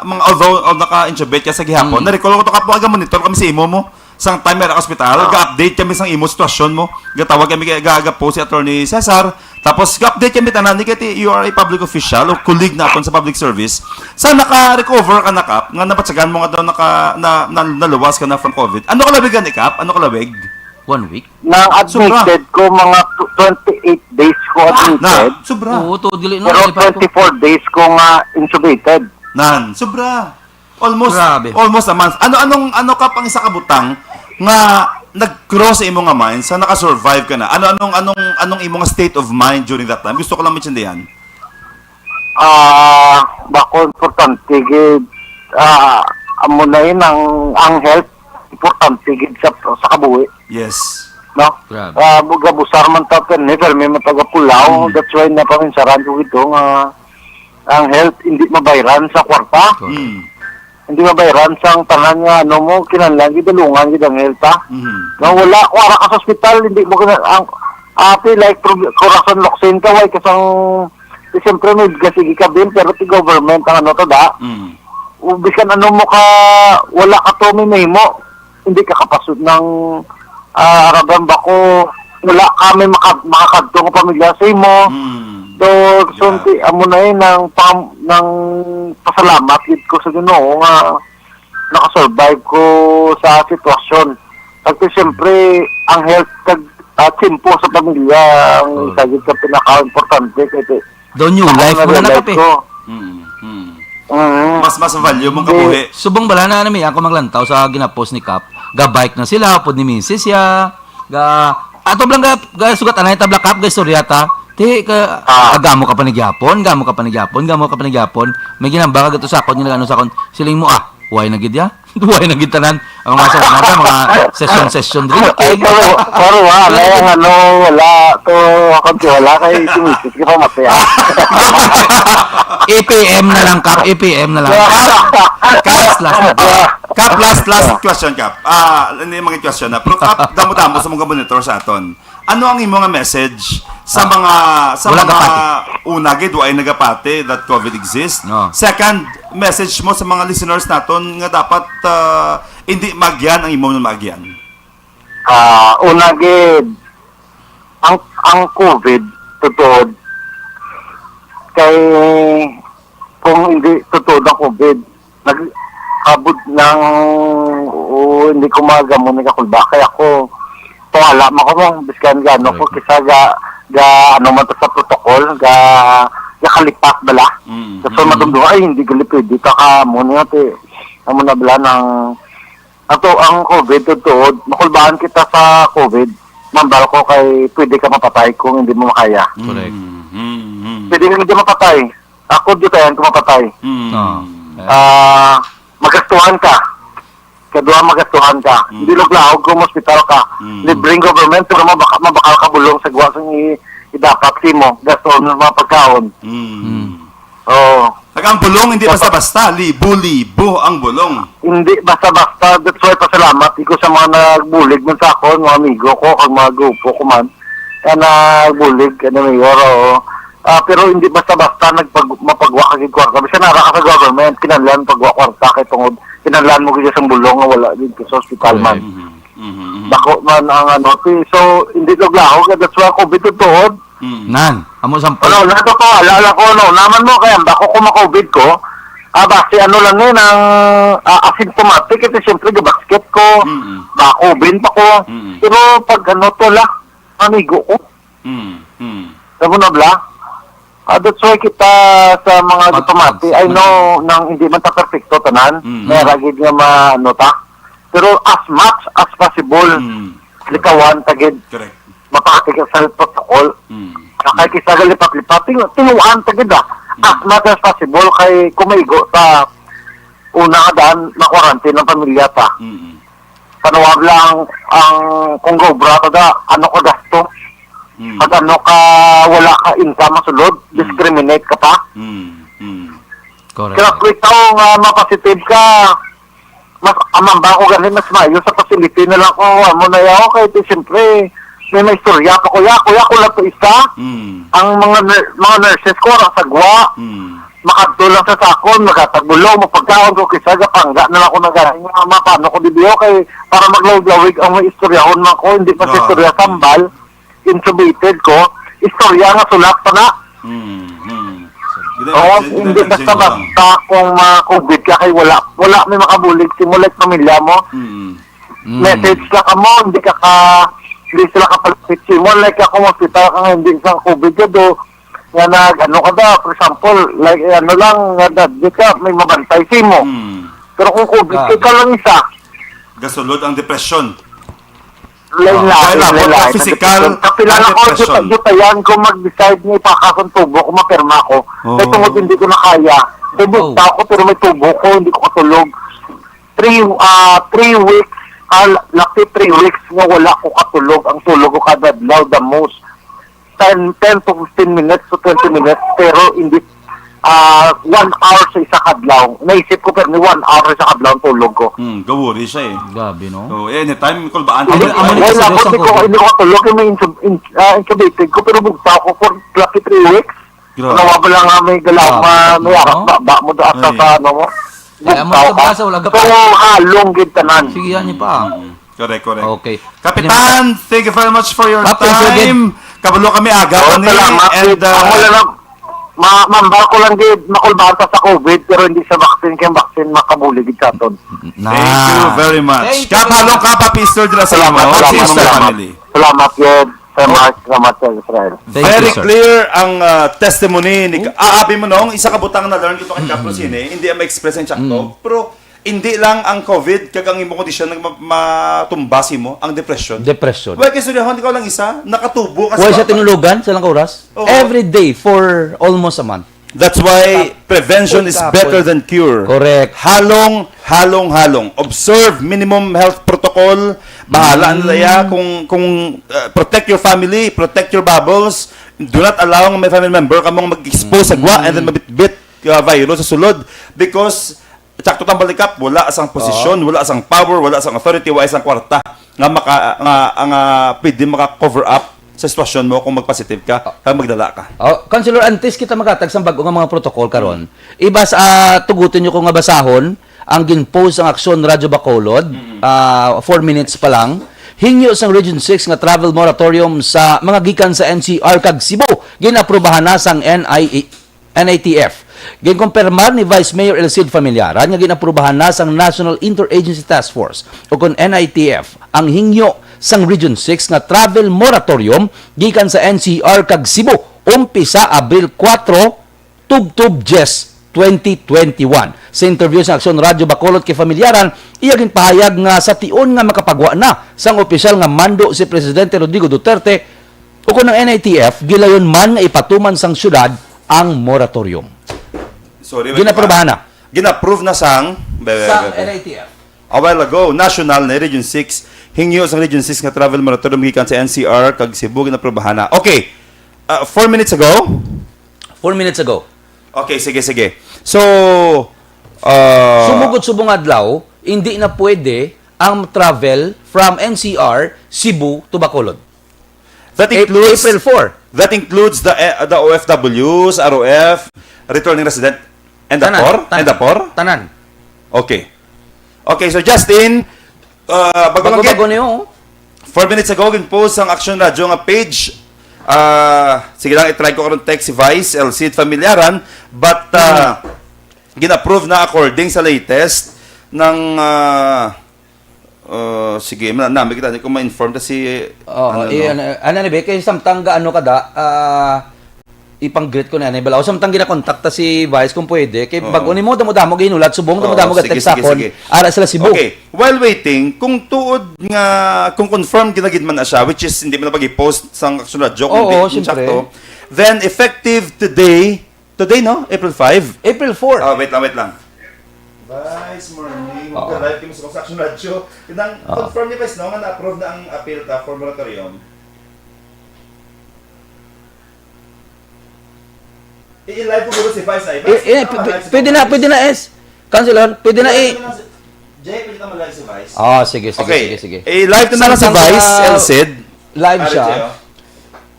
mga, although, although naka-intubate ka sa gihapon, Mm. na-recall ko to, Kap, aga monitor kami sa imo mo. Sang time era hospital, Ah. ga-update kami sang imo sitwasyon mo. Gatawag kami kay, ga, ga-post si Attorney Cesar. Tapos ga-update kami tanan ni kay you are a public official o colleague naton sa public service. Sa naka-recover ka na, Kap, nga nabatyagan mo nga daw naka, na, na, naluwas ka na from COVID. Ano kalawig gani, Kap? Ano kalawig? One week? Nang Sobra. admitted ko, mga tw-, twenty-eight days ko Ah, admitted. na, sobra. Oo, to, dili na, Pero dili pa ako. twenty-four days ko nga intubated. Nan, sobra. Almost, Grabe. almost a month. Ano, anong, ano, Kap, ang isa ka butang nga nag-cross sa imo nga mind sa naka-survive ka na? Ano, anong, anong, anong imo nga state of mind during that time? Gusto ko lang maintindihan. Ah, bako importante gid, ah, amo na yun ang, ang health importante gid sa, sa kabuhi, Yes. no? Grabe. Ah, bu-, gabusar man ta, pero ni, pero may matagapulaw. Mm. That's why napaminsaran ko gito nga ang health hindi mabayran sa kwarta. Correct. Mm. Hindi mabayran sang tanan nga ano mo, kinahanglan gid dalungan gid ang health, ha? Mhm. Nga wala ko ara ka sa ospital, hindi mo kina-, ang, ate, like, prob-, corazon luksin ka, way ka sang, di, siyempre, may bigas, sige ka, bill, pero ti government ang ano to, da. Mm. O, bisan ano mo ka, wala ka to, may mahimo. Hindi ka kapasod ng, ah, Rabban ba ko, wala kami maka-, makakadto nga pamilya sa imo. Mm. So, Yeah. sunti, amo na yun ang pam-, nang pasalamat gid ko sa Ginoo nga nakasurvive ko sa sitwasyon. Kasi siyempre, ang health kag, ah, tiyempo sa pamilya ang Correct. isa gid sa pinaka-importante. Kay Daw new Ako life mo na na-realize nakape. ko. Mm, mm. Mm. Mas, mas value mong Hindi. kabuhi. Subong bala na, ano, mi, ako maglantaw sa ginapost ni Kap. Ga-bike na sila, upod ni misis ya. Ga, ato lang ga, ga sugat anay tabla, Kap, ga istorya ta. Ti, ka, Ah. ah, gamo ka pa ni gyapon, gamo ka pa ni gyapon, gamo ka pa ni gyapon. May ginamba ka gato sa akon, ginagano sa akon. Siling mo, ah, why na gid ya? Duway na gid tanan ang mga sa mga, mga session-session drinking. Ay, pero, pero wala, ang ano, wala. To, ako, wala kay si misis, kay pamati, ah. A P M na lang, Kap. A P M na lang. Kap, last, last na. Kap, last, last question, Kap. Ah, hindi mga question na. Pero, Kap, damo-damo sa mga monitor sa aton. Ano ang imo nga message sa Ah, mga, sa wala mga gapati. Una gid, wa ay nagapati that COVID exists? No. Second, message mo sa mga listeners naton nga dapat, ah, hindi maagyan ang imo nga maagyan? Ah, una gid, ang, ang COVID, totoo, kay kung hindi totoo ang COVID, nag-, abot ng, oo, hindi ko maagamo ni kakulba. Kaya ako, pawala mo ko mo, biskan gano ko, Correct. kisa ga, ga, ano man to sa protocol, ga, ga kalipat bala. Mm, Kasi mm. madumdum, ay, hindi gali pwede, taka mo niya, ti, Amo na bala nang ato ang COVID, tuod-tuod, makulbaan kita sa COVID, mambal ko kay pwede ka mapatay kung hindi mo makaya. Correct. Mm, mm, mm. Pwede ka hindi mapatay. Ako, di kaya ko mapatay. Mm. Ah. Ah, magastuhan ka. Kadua, magastuhan ka. Mm. Hindi luglaog kung hospital ka. Mm. Libreng government, pero mabaka-, mabakal ka bulong sa guwa sang i-, idapat simo. Gasto ng mga pagkaon. Mm. Mm. Oo. Kag ang bulong, hindi basta-basta. Libo-libo ang bulong. Hindi basta-basta. That's why pasalamat ko sa mga nagbulig man sa akon, mga amigo ko, kag mga grupo ko man. Kaya nagbulig, ano, Mayor, oo. Ah, pero hindi basta-basta nagpag-, mapagwa ka gid kwarta. Bisan ara ka sa government, kinahanglan pagwa kwarta kay tungod kinahanglan mo gid sa bulong nga wala dito sa ospital man. Correct. Mhm, mhm, mhm. Dako man ang ano, ti-, so, hindi luglaog, that's why COVID tuod. Mm. Nan, amo sampay. Ano, na to, to, ala, ala ko, ano, naman mo, kaya bako ko ma-COVID ko, ah, basi ano lang yun, ang, ah, asymptomatic, ito siyempre, gabasket ko, Mm-mm. ba-COVID pa ko. Mm-mm. Pero pag ano to, la, amigo ko. Mm, mm. Amo na bala? Ah, that's why kita sa mga Mag-, diplomati, mag-, I mag- know, nang hindi man ta perfecto tanan, Mm. may ra gid nga ma-, ano ta. Pero as much as possible, Mm. likawan ta gid. Correct. Mapahati ka sa protocol. Mm. Kay kisa galipat-lipat, ting-, tinguan ta gid, ah. Mm. As much as possible, kay kung maigo sa una nga daan, ma-quarantine ang pamilya ta. Mm. Panuwag lang ang kung gobra ka da, ano ka gasto. Mm. Pag ano ka, wala ka income masulod, Mm. discriminate ka pa. Mm. Mm. Correct. Kaya kung ikaw nga ma-positive ka, mas amamba ko gani, mas maayo sa facility na lang kung amo na yaw. Kay di siyempre, may maistorya pa, kuya. Kuya, ko lang to isa. Mm. Ang mga nur-, mga nurses ko, ra sagwa. Mm. Makadto lang sa sakon, maghatag bulong, mapagkaon ko, kisa gapangga na lang ako nagani nga mapano ko dibiyo kay para maglawig-lawig ang may istoryahon man ko, hindi pa sa Ah. istorya sambal, intubated ko, istorya nga sulat pa na. Hmm, hmm. Oo, hindi basta-basta kung ma-COVID ka kay wala, wala may makabulig, simulay pamilya mo. Mm. Mm. Message ka kamo, hindi ka ka, hindi sila kapalapit simo. Like ako, hospital ka nga, hindi sa COVID ka, do, nga nag, ano ka ba, for example, like, ano lang, nga nag-, di ka, may mabantay simo. Mm. Pero kung COVID, Ah. ikaw lang isa. Gasulod ang depresyon. Lain Ah, lain, kaya lain labot lain ang ang physical depresyon. Kapila ang na ko, depresyon. Jutayan ko mag-decide nga ipakasang tubo ko, mapirma ko. Oh. Kaya tungod hindi ko na kaya. Kaya Oh. bugtaw ko, pero may tubo ko, hindi ko katulog. Three, ah, three weeks, ah, lapit three weeks nga wala ko katulog. Ang tulog ko kada adlaw, the most, ten, ten to fifteen minutes to twenty minutes, pero hindi, ah, one hour sa isa ka adlaw. Naisip ko, pero ni one hour sa isa ka adlaw ang tulog ko. Hmm, gawuri siya eh. Grabe, no? So, anytime, kulbaan Hindi, ka. Amo ni wala seryoso ko, ang hindi ko, COVID. Hindi ko katulog, yung may insu-, in-, ah, intubated ko, pero bugtaw ko for lucky three weeks. Grabe. Ano ba lang nga may galaw, Grabe, ma-, may no? Arak ba, ba mo doon sa, Ay. Sa ano mo? Kaya mo Bugtaw sa ka. Braso, wala ka So, pa. Halong gid tanan. Sige, yan niyo pa. Mm, correct, correct. Okay. Kapitan, thank you very much for your Papi, sige. Time. Kabalo kami aga Oh, kami, salamat. And, uh, Ako lang, ma-, mambal ko lang gid, makulbaan ta sa COVID, pero hindi sa vaccine, kay ang vaccine makabulig gid sa aton. Na. Thank you very much. Thank you. Kabalong ka, Papi Sir, dira sa Salamat, imo, salamat, sa imong salamat. Family. Salamat gid. Salamat, salamat sa Israel. Thank you, Very sir. Clear ang, uh, testimony ni, Hmm? Ah, abi mo nung, isa ka butang na learn ko kay Kapro Mm. Sine, hindi ang ma-express ang tsakto, Mm. pero hindi lang ang COVID kag ang imong kondisyon nag ma-, matumba sa imo, ang depression. Depression. Wala kay istoryahan, ikaw lang isa, nakatubo ka sa Wala siya baba. Tinulugan sa ilang oras? Oo. Every day for almost a month. That's why Tap-, prevention is tap-, better than cure. Correct. Halong, halong, halong. Observe minimum health protocol. Bahala Mm. na ya kung, kung, uh, protect your family, protect your bubbles. Do not allow nga may family member kamo nga mag-expose sa gwa and then Mm. mabitbit, uh, virus sa sulod. Because Tsakto tang balikap, wala sang posisyon, Oo. wala sang power, wala sang authority, wala sang kwarta nga maka-, nga, nga pwede maka-cover up sa sitwasyon mo kung mag-positive ka, Ah. kag magdala ka. Oh, Councilor, antes kita maghatag sang bag-o nga mga protocol karon, Mm. ibas-, ah, tugutin niyo ko nga basahon ang gin-post sang Aksyon Radyo Bacolod, Mm-mm. ah, four minutes pa lang. Hingyo sang Region six nga travel moratorium sa mga gikan sa N C R kag Cebu, gin-aprubahan na sang N I A. N I T F. Ginkumpirmar ni Vice Mayor El Cid Familiaran nga gin-aprubahan na sang National Interagency Task Force, o kon N I T F, ang hingyo sang Region six nga travel moratorium gikan sa N C R kag Cebu, umpisa Abril kuwatro, tubtob dyes, twenty twenty-one. Sa interview sa Aksyon Radyo Bacolod kay Familiaran, iya ginpahayag nga sa tion nga makapagwa na sang opisyal nga mando si Presidente Rodrigo Duterte, ukon ang N I T F, gilayon man nga ipatuman sang syudad ang moratorium. Sorry, Ginaprobahan na. Gina-approve na sang be, be, Sa be, be. N I T F. A while ago, national na Region six, hingyo sa Region six nga travel moratorium gikan sa N C R kag Cebu, ginaprobahan na. Okay. Uh, four minutes ago? Four minutes ago. Okay, sige, sige. So, uh, Sumugod subong adlaw, hindi na pwede ang travel from N C R, Cebu to Bacolod. That Ap- includes April four. That includes the uh, the O F Ws, R O F, returning resident, and the Tanan, poor, tanan. and the poor. Tanan. Okay. Okay, so Justin, uh, bago lang Bago-bago gid, niyo. four minutes ago, gin-post ang Action Radio nga page. Ah, sige lang, i-try ko karon text si Vice, L C Familiaran, but uh, gin-approve na according sa latest ng uh, uh, sige, na, nami kita, hindi ko ma-inform ta si Oh, ano, eh, no? ano, ano ni be, kay samtang ga ano kada, ah, ipang-greet ko na ni balaw. Samtang ginakontakta si Vice kung pwede, kay Oo. Bago nimo, damo-damo ginulat subong, Oo, damo-damo sige, text sige, akon. Sige. Ara sila Cebu. Okay, while waiting, kung tuod nga, kung confirmed ginagid man na siya, which is hindi man na pag-post sang Action Radio, kung Oo, di siyempre. insakto, then effective today, today no, April five. April four. Ah, wait lang, wait lang. Vice, morning. Oo. Magka-live kami sa Action Radio. Kinang Oo. confirm ni Vice, no, nga na-approve na ang appeal ta for moratorium. I-live ko guro si Vice ay. Eh, eh, p- p- pwede na, pwede na, S. Councilor, pwede na i- Jay, pwede na mag-live si Vice. Oh, sige, sige, Okay. sige, sige. I-live na lang si Samtang, Vice, ah, Elcid. Live Ari siya. siya.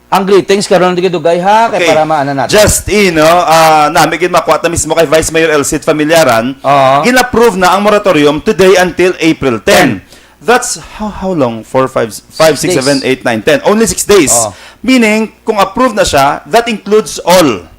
Ang greetings karon dito, guys, ha, kay Okay. Para maana natin. Just in, no, ah, nami gid makuha ta mismo kay Vice Mayor Elcid Familiaran. Oo. Gin-approve na ang moratorium today until April ten. That's how, how long? Four, five, five, six, Days. seven, eight, nine, ten. Only six days. Oo. Meaning, kung approve na siya, that includes all.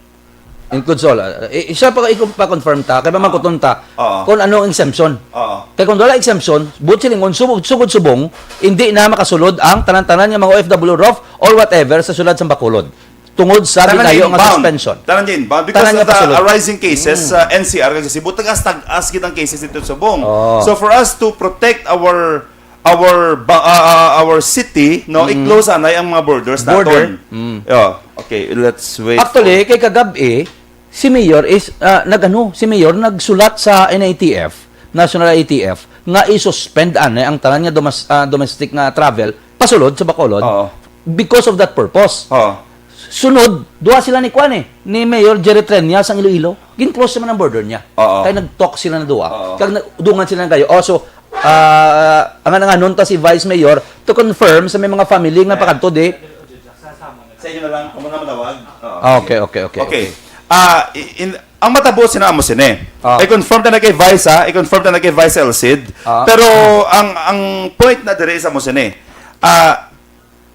Includes all. Uh, i- siya pa, i- pa-confirm ta, kay mamangkuton ta, Oo. kung ano ang exemption. Oo. Kay kung wala exemption, buot silingon, sugod, sugod subong, hindi na makasulod ang tanan-tanan nga mga O F W, R O F, or whatever sa sulod sa Bacolod. Tungod sa Tanan ginayo niya nga inbound. Suspension. Tanan niya inbound. Because Tanan of niya the pasulod. arising cases Mm. sa N C R kag sa Cebu, tagas-tagas gid ang cases dito sa Subong. Oh. So for us to protect our our ba- uh, uh, our city, no, Mm. i-close anay ang mga borders Border. naton. Mm. Yeah. Okay, let's wait. Actually, kay kagab-i, si Mayor is, ah, nag-ano, si Mayor nagsulat sa N I T F, National I T F, nga i-suspend anay ang tanan nga domas- ah, domestic nga travel pasulod sa Bacolod Oo. because of that purpose. Oh. Sunod, duha sila ni kuan eh, ni Mayor Jerry Treñas ang Iloilo. Gin-close naman ang border niya. Oo. Kay nag-talk sila na duha. Oo. Kag na, dungan sila nga gayo. Oh, so, ah, ang nga nanganon ta si Vice Mayor to confirm sa may mga family nga pakadto di. Sa inyo na lang, kamo na manawag. Oo. Ah, okay, okay, okay. Okay. Ah, i- in, ang matabo sina amo sini. Ah. I-confirm ta na kay Vice, ha? I-confirm ta na kay Vice Elcid. Ah. Pero ang ang point na dire sa mo sini. Ah,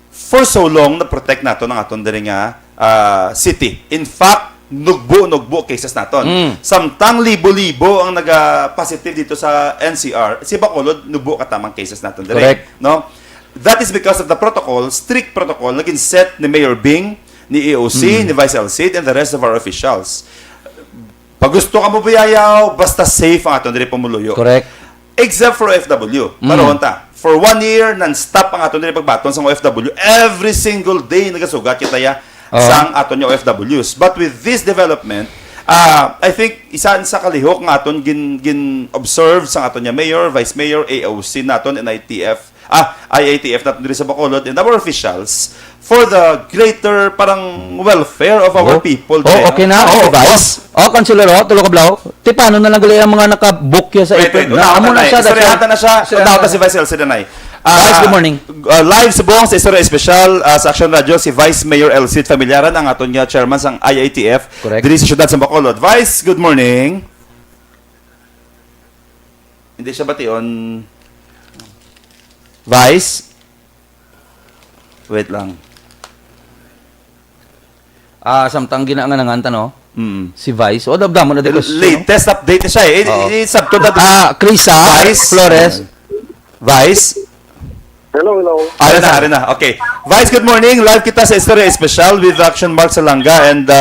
for so long na protect nato ang aton diri nga ah, city. In fact, nugbo-nugbo cases naton. Mm. Samtang libo-libo ang naga-positive dito sa N C R, si Bacolod nubo katamang cases naton diri, Correct. no? That is because of the protocol, strict protocol na gin-set ni Mayor Bing, ni E O C, Mm. ni Vice Elcid, and the rest of our officials. Pag gusto ka mo buyayaw, basta safe ang aton diri pumuluyo. Correct. Except for O F W. Mm. Karon ta, for one year, non-stop ang aton diri pagbaton sa O F W. Every single day, nagasugat kita ya Oo. sang aton nga O F Ws. But with this development, ah, I think, isa sa kalihok nga aton gin, gin-observe sa aton nga mayor, vice mayor, A O C naton, N I T F, ah, I I T F naton diri sa Bacolod, and our officials, for the greater, parang, welfare of our Oh. people. Oh, Dre, okay no? na. Oh, Okay, Vice. Boss. Oh, Councilor, oh, tulo ka blaw. Tipano na lang gali ang mga naka-book ya sa Wait, April. wait, unahan Amo ta na eh. siya, Istoryahan siya. ta na siya. Siya. Unahan ta si Vice Elcid na eh. Vice, Ah, good morning. Uh, live subong sa Istorya Espesyal, uh, sa Action Radio, si Vice Mayor Elcid Familiaran, ang aton nga chairman sang I I T F, Correct. diri sa siyudad sa Bacolod. Vice, good morning. Hindi siya bation. Vice? Wait lang. Ah, samtang ginaangan-angan ta, no? Mm. Si Vice. O, damdamo na di question, no? Latest update na siya eh. Oo. I- i-, sabto na Ah, Krisa Vice? Flores. Vice? Hello, hello. Ari na, ari na. Okay. Vice, good morning. Live kita sa Istorya Espesyal with Action Mark Salanga and uh,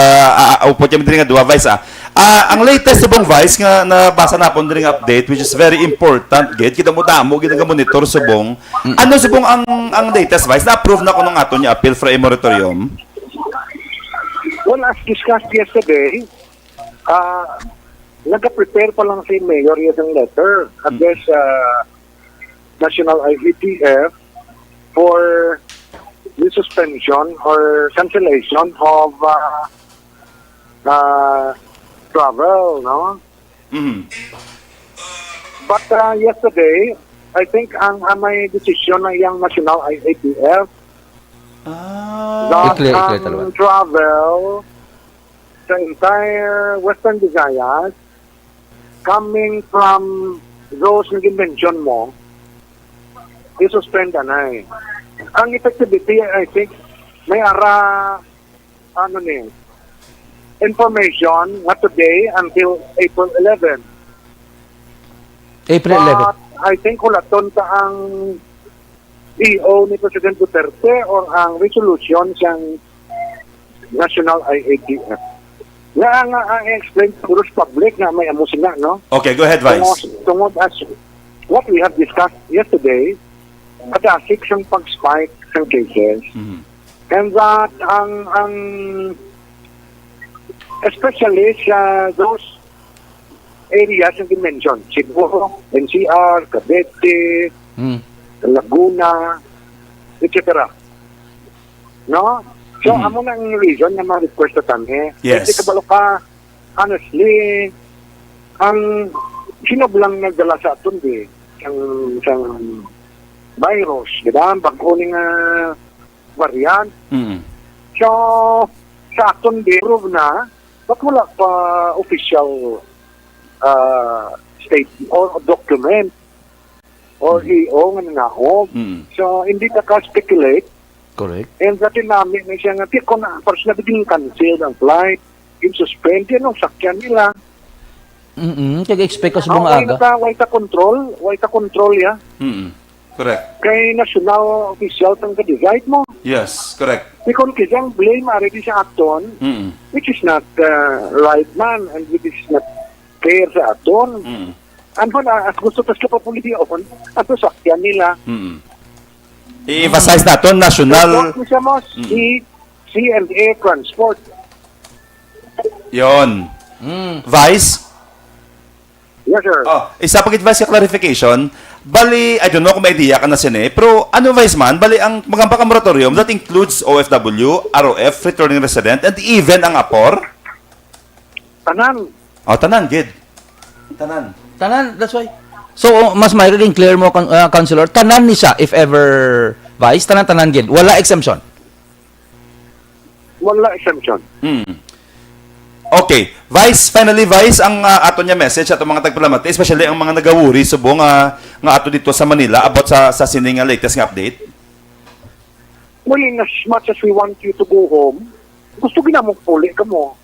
uh, upod kami diri nga duha, Vice, ah. Ah, ang latest subong, Vice, nga nabasa naton diri nga update, which is very important gid, kita mo damo gid nga monitor subong. Ano subong ang, ang latest, Vice? Na-approve na kuno ang aton nga appeal for a moratorium? Well, as discussed yesterday, uh, nag-prepare pa lang si Mayor yung letter address uh, National I A T F for the suspension or cancellation of uh, uh, travel, no? Mhm. But uh, yesterday, I think ang uh, may decision na yung National I A T F Ah. that I-clear, i-clear ang talaga. Travel sa entire Western Visayas coming from those na mention mo, i-suspend na eh. Ang effectivity, I think, may ara, ano ni, information nga today until April eleven. April eleven. But I think hulaton ta ang E O ni President Duterte or ang resolution sang National I A T F. Nga nga ang explain siguro sa public nga may amo sila, no? Okay, go ahead, Vice. Tungod, tungod as what we have discussed yesterday, kadasig sang pag-spike sang cases. Mhm. And that ang ang especially sa those areas nga mentioned, Cebu, N C R, Cavite, Mm. Laguna, et cetera. No? So, Mhm. amo na ang reason nga ma-request ta kami. Yes. Kasi kabalo ka, honestly, ang sino ba lang nagdala sa aton di sang sang virus, di ba? Bago ni nga variant. Mhm. So, sa aton di prove na, but wala pa official uh, state or document or E O nga nangaog. Mhm. So, hindi ka ka-speculate. Correct. And sa tinami na siya nga, di ko na, first na biglang cancel ang flight, yung suspend, yun ang sakyan nila. Mm-mm. Kaya expect ko sa mga Why aga. ta, why ta control? Why ta control, ya? Mhm. Correct. Kay national official ang ka-decide mo. Yes, correct. Di kon kisang blame ari di sa aton, Mhm. which is not uh, right man and which is not fair sa aton. Mhm. Ano na, as gusto tas kapapulion, ang sasakyan nila. Mhm. I-emphasize naton, national. Report mo siya mo, Mm. si C and A Transport. Yon. Mm. Vice? Yes, sir. Oh, isa pa gid, Vice, nga clarification. Bali, I don't know kung may idea ka na sini, pero ano, Vice man, bali ang mga moratorium that includes O F W, R O F, returning resident, and even ang apor? Tanan. Oh, tanan gid. Tanan. Tanan, that's why. So, mas may clear mo, con- uh, Councilor, tanan ni siya, if ever, Vice, tanan-tanan gid. Wala exemption. Wala exemption. Hmm. Okay. Vice, finally, Vice, ang ah, aton nga message sa atong mga tagpalamati, especially ang mga nagawuri subong nga nga ato dito sa Manila about sa sa sining nga latest nga update. Well, in as much as we want you to go home, gusto ginamong puli ka mo.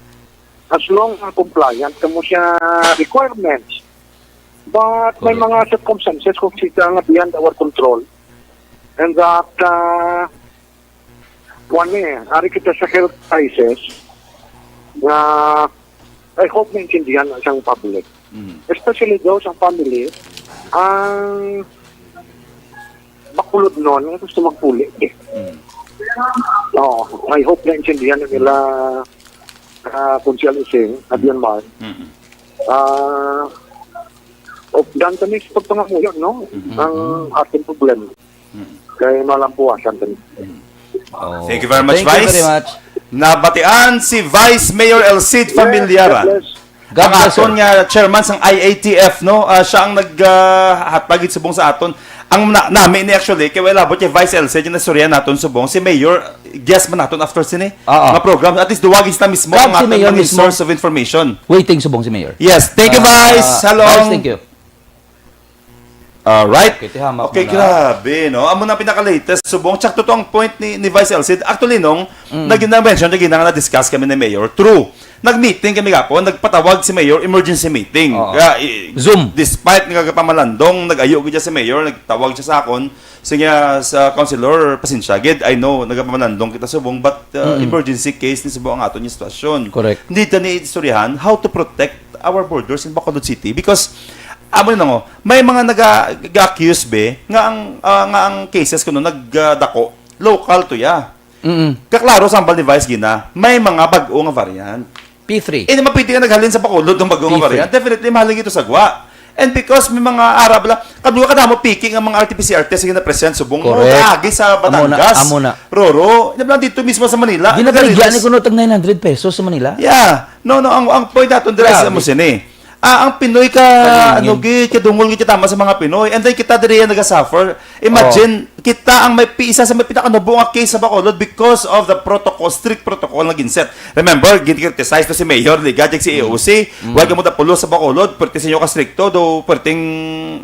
As long as compliant ka mo siya requirements. But may Correct. Mga circumstances kung sila nga beyond our control. And that, uh, one eh, ari kita sa health crisis na I hope naintindihan na siyang public. Mhm. Especially those ang family, ang bakulod nun, ang gusto magpuli. Mhm. Oo, I hope naintindihan na nila uh, Konsehal Ising, Abian Mar. Mhm. Ah, og dan kami sa pagpangamuyo, no? Mhm. Ang ating problema. Mhm. Kay malampuasan kami. Oh. Thank you very much, Thank Vice. you very much. Nabatian si Vice Mayor Elcid Familiaran. God bless. God Ang bless, aton sir. Nga chairman sang I A T F, no? Ah, siya ang naghatagit subong sa aton. Ang na, nami ni actually, kay wala abot kay Vice Elcid, yung nastorya naton subong. Si Mayor, guest man naton after sini. Oo. Nga program. At least duwagin sila mismo Grab ang si aton Mayor mga mismo. Source of information. Waiting subong si Mayor. Yes, thank you, Ah, Vice. Hello. Vice, thank you. Alright. Okay, tihamak Okay, mo na. Grabe, no? Amo na ang pinaka-latest. Subong, check to ang point ni, ni Vice Elcid. Actually, nung Mm. naging na-mention, naging na-discuss kami ni Mayor. True. Nag-meeting kami gapon, nagpatawag si Mayor, emergency meeting. Oo. Kaya, i-, Zoom. Despite nga pamalandong, nag-ayo gid siya si Mayor, nagtawag siya sa akon, sige, sa councilor, pasensya gid, I know, nagapamalandong kita subong, but, uh, Mm. emergency case ni subong ang aton nga sitwasyon. Correct. Need ta ni istoryahan how to protect our borders in Bacolod City because, amo na nga, may mga naga-, ga-accuse be, nga ang, ah, nga ang cases kuno nagdako, local to ya. Mm. Kaklaro sa hambal ni Vice Gina, may mga bag-o nga variant. P three. Eh, di mapwede nga naghalin sa Bacolod ang bag-o nga P three. Variant. Definitely, mahalin ito sa gwa. And because may mga Arab lang, kadwa kadamo piki nga mga R T P C R test nga na-present subong mo, Correct. Agi sa Amo na, Batangas. Amo na. Roro, ina lang dito mismo sa Manila. Ginabaligyan ni kuno tag nine hundred pesos sa Manila. Yeah. No, no, ang, ang point naton dira sa Grabe. Musini. Ah, ang Pinoy ka, Kalingin. Ano, gid, kadungol gid, tama sa mga Pinoy. And then kita diri ang nagasuffer. Imagine, Oh. kita ang may pi-, isa sa may pinakanubo nga case sa Bacolod because of the protocol, strict protocol nga ginset. Remember, gin-criticize to si Mayor Ligad, kag si A O C. Mm. Why kamo da pulos sa Bacolod? Pwerte sa inyo ka stricto, do pwerteng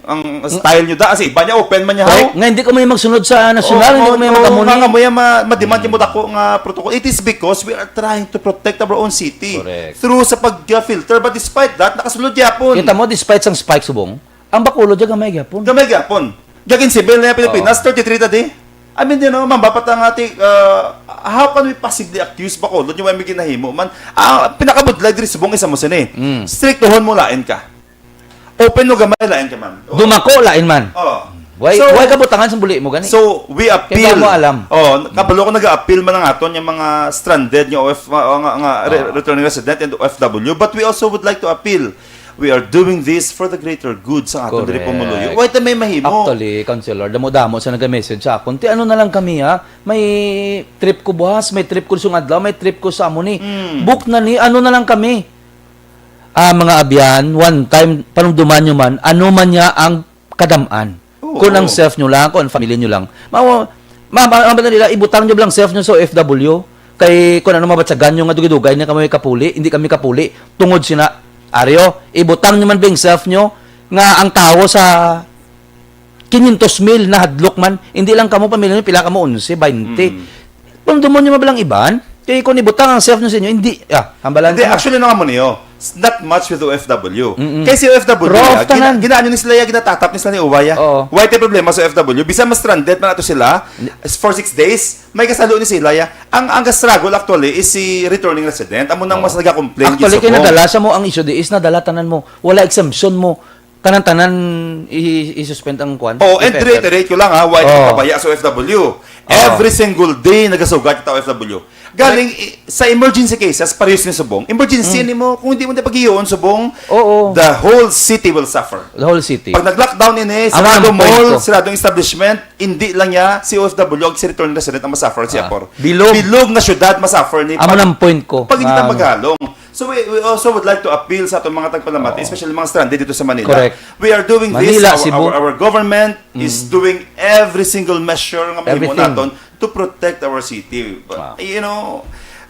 ang style nyo da. Kasi iba niya, open man niya, Correct. How? Nga hindi kamo yung magsunod sa nasyonal, Oo, hindi kamo yung oo, magkamuni. Nga kamo yung ma-, ma-demand Mm. yung dako nga protocol. It is because we are trying to protect our own city Correct. Through sa pag-filter. But despite that, nakasulod yapon. Kita mo, despite sang spike subong, ang Bacolod dyan gamay gyapon. Gamay gyapon. Gagin civil na yung Pilipinas, Oo. Thirty-three tadi. I mean, you know, mambapata nga ti, uh, how can we possibly accuse Bacolod yung may ginahimo man? Ah, pinakabudlay diri subong isa mo sini. Mm. Strictohon mo lain ka. Open mo gamay lain ka man. Dumako lain man. Oh. Why, So, why ka butangan sa buli mo gani? So, we Kaya appeal. Mo alam. Oh, kabalo ko nag-appeal man ang aton yung mga stranded nga O F, uh, nga, nga re-, Oh. returning resident and O F W, but we also would like to appeal. We are doing this for the greater good sa aton diri Correct. Pumuluyo. Why ta may mahimo? Actually, Councilor, damo-damo sa nag-message sa akon. Ti ano na lang kami, ha? May trip ko buhas, may trip ko sung adlaw, may trip ko sa amo ni. Mm. Book na ni, ano na lang kami? Ah, mga abyan, one time, panumduman nyo man, ano man niya ang kadam-an. Oo. Kung ang self nyo lang, kung ang family nyo lang. Ma-, ma-, ma-, ma-, nila, ibutang nyo lang self nyo sa O F W. Kay kung ano mabatsagan nyo nga dugay-dugay na kami kapuli, hindi kami kapuli. Tungod sina, Aryo, ibutang nyo man ba yung self nyo nga ang tawo sa quinientos mil na hadlok man, hindi lang kamo pamilya nyo, pila kamo, onse, baynte. Mm. Kung dumon nyo mabalang iban, kay kung ibutang ang self nyo sa inyo, hindi, ah, hambalan Hindi, ka na. Actually, nung amo niyo, not much with O F W. Mm-mm. Kay si O F W, Rough ah, gina-, tanan. Ginaan nyo ni sila, ya, ginatatap ni sila ni Uway, ya. Oo. Why tay problema sa O F W? Bisan mas stranded man ato sila, Ni- for six days, may kasalo ni sila, ya. Ang, ang struggle actually is si returning resident. Amo nang Oo. Mas nagka-complain Actually, gid kay subong. Nadala sa mo ang issue di is nadala tanan mo. Wala exemption mo. Tanan-tanan i-, i-suspend ang kwan. Oh, and Effect. Reiterate ko lang ha, why Oh. Kabaya sa O F W? Oh. Every single day nagasugad kita O F W. Galing Correct. I-, sa emergency cases, parehas ni subong. Emergency Mm. ni mo, kung hindi mo na pag-iyon subong, Oo. The whole city will suffer. The whole city. Pag nag-lockdown ini, Amo sarado ang point mall, ko. Sarado ang establishment, hindi lang niya si O F W ag si return resident ang masuffer si Ah. Apor. Bilog. Bilog na syudad masuffer ni Amo pag, nang point ko. Pag hindi Ah. Tagalong. So we, we also would like to appeal sa atong mga tagpalamati, Oo. Especially mga stranded dito sa Manila. Correct. We are doing Manila, this, our, Cebu. Our, our government is Mm. Doing every single measure nga mahimo Everything. Naton to protect our city. But, Wow. You know,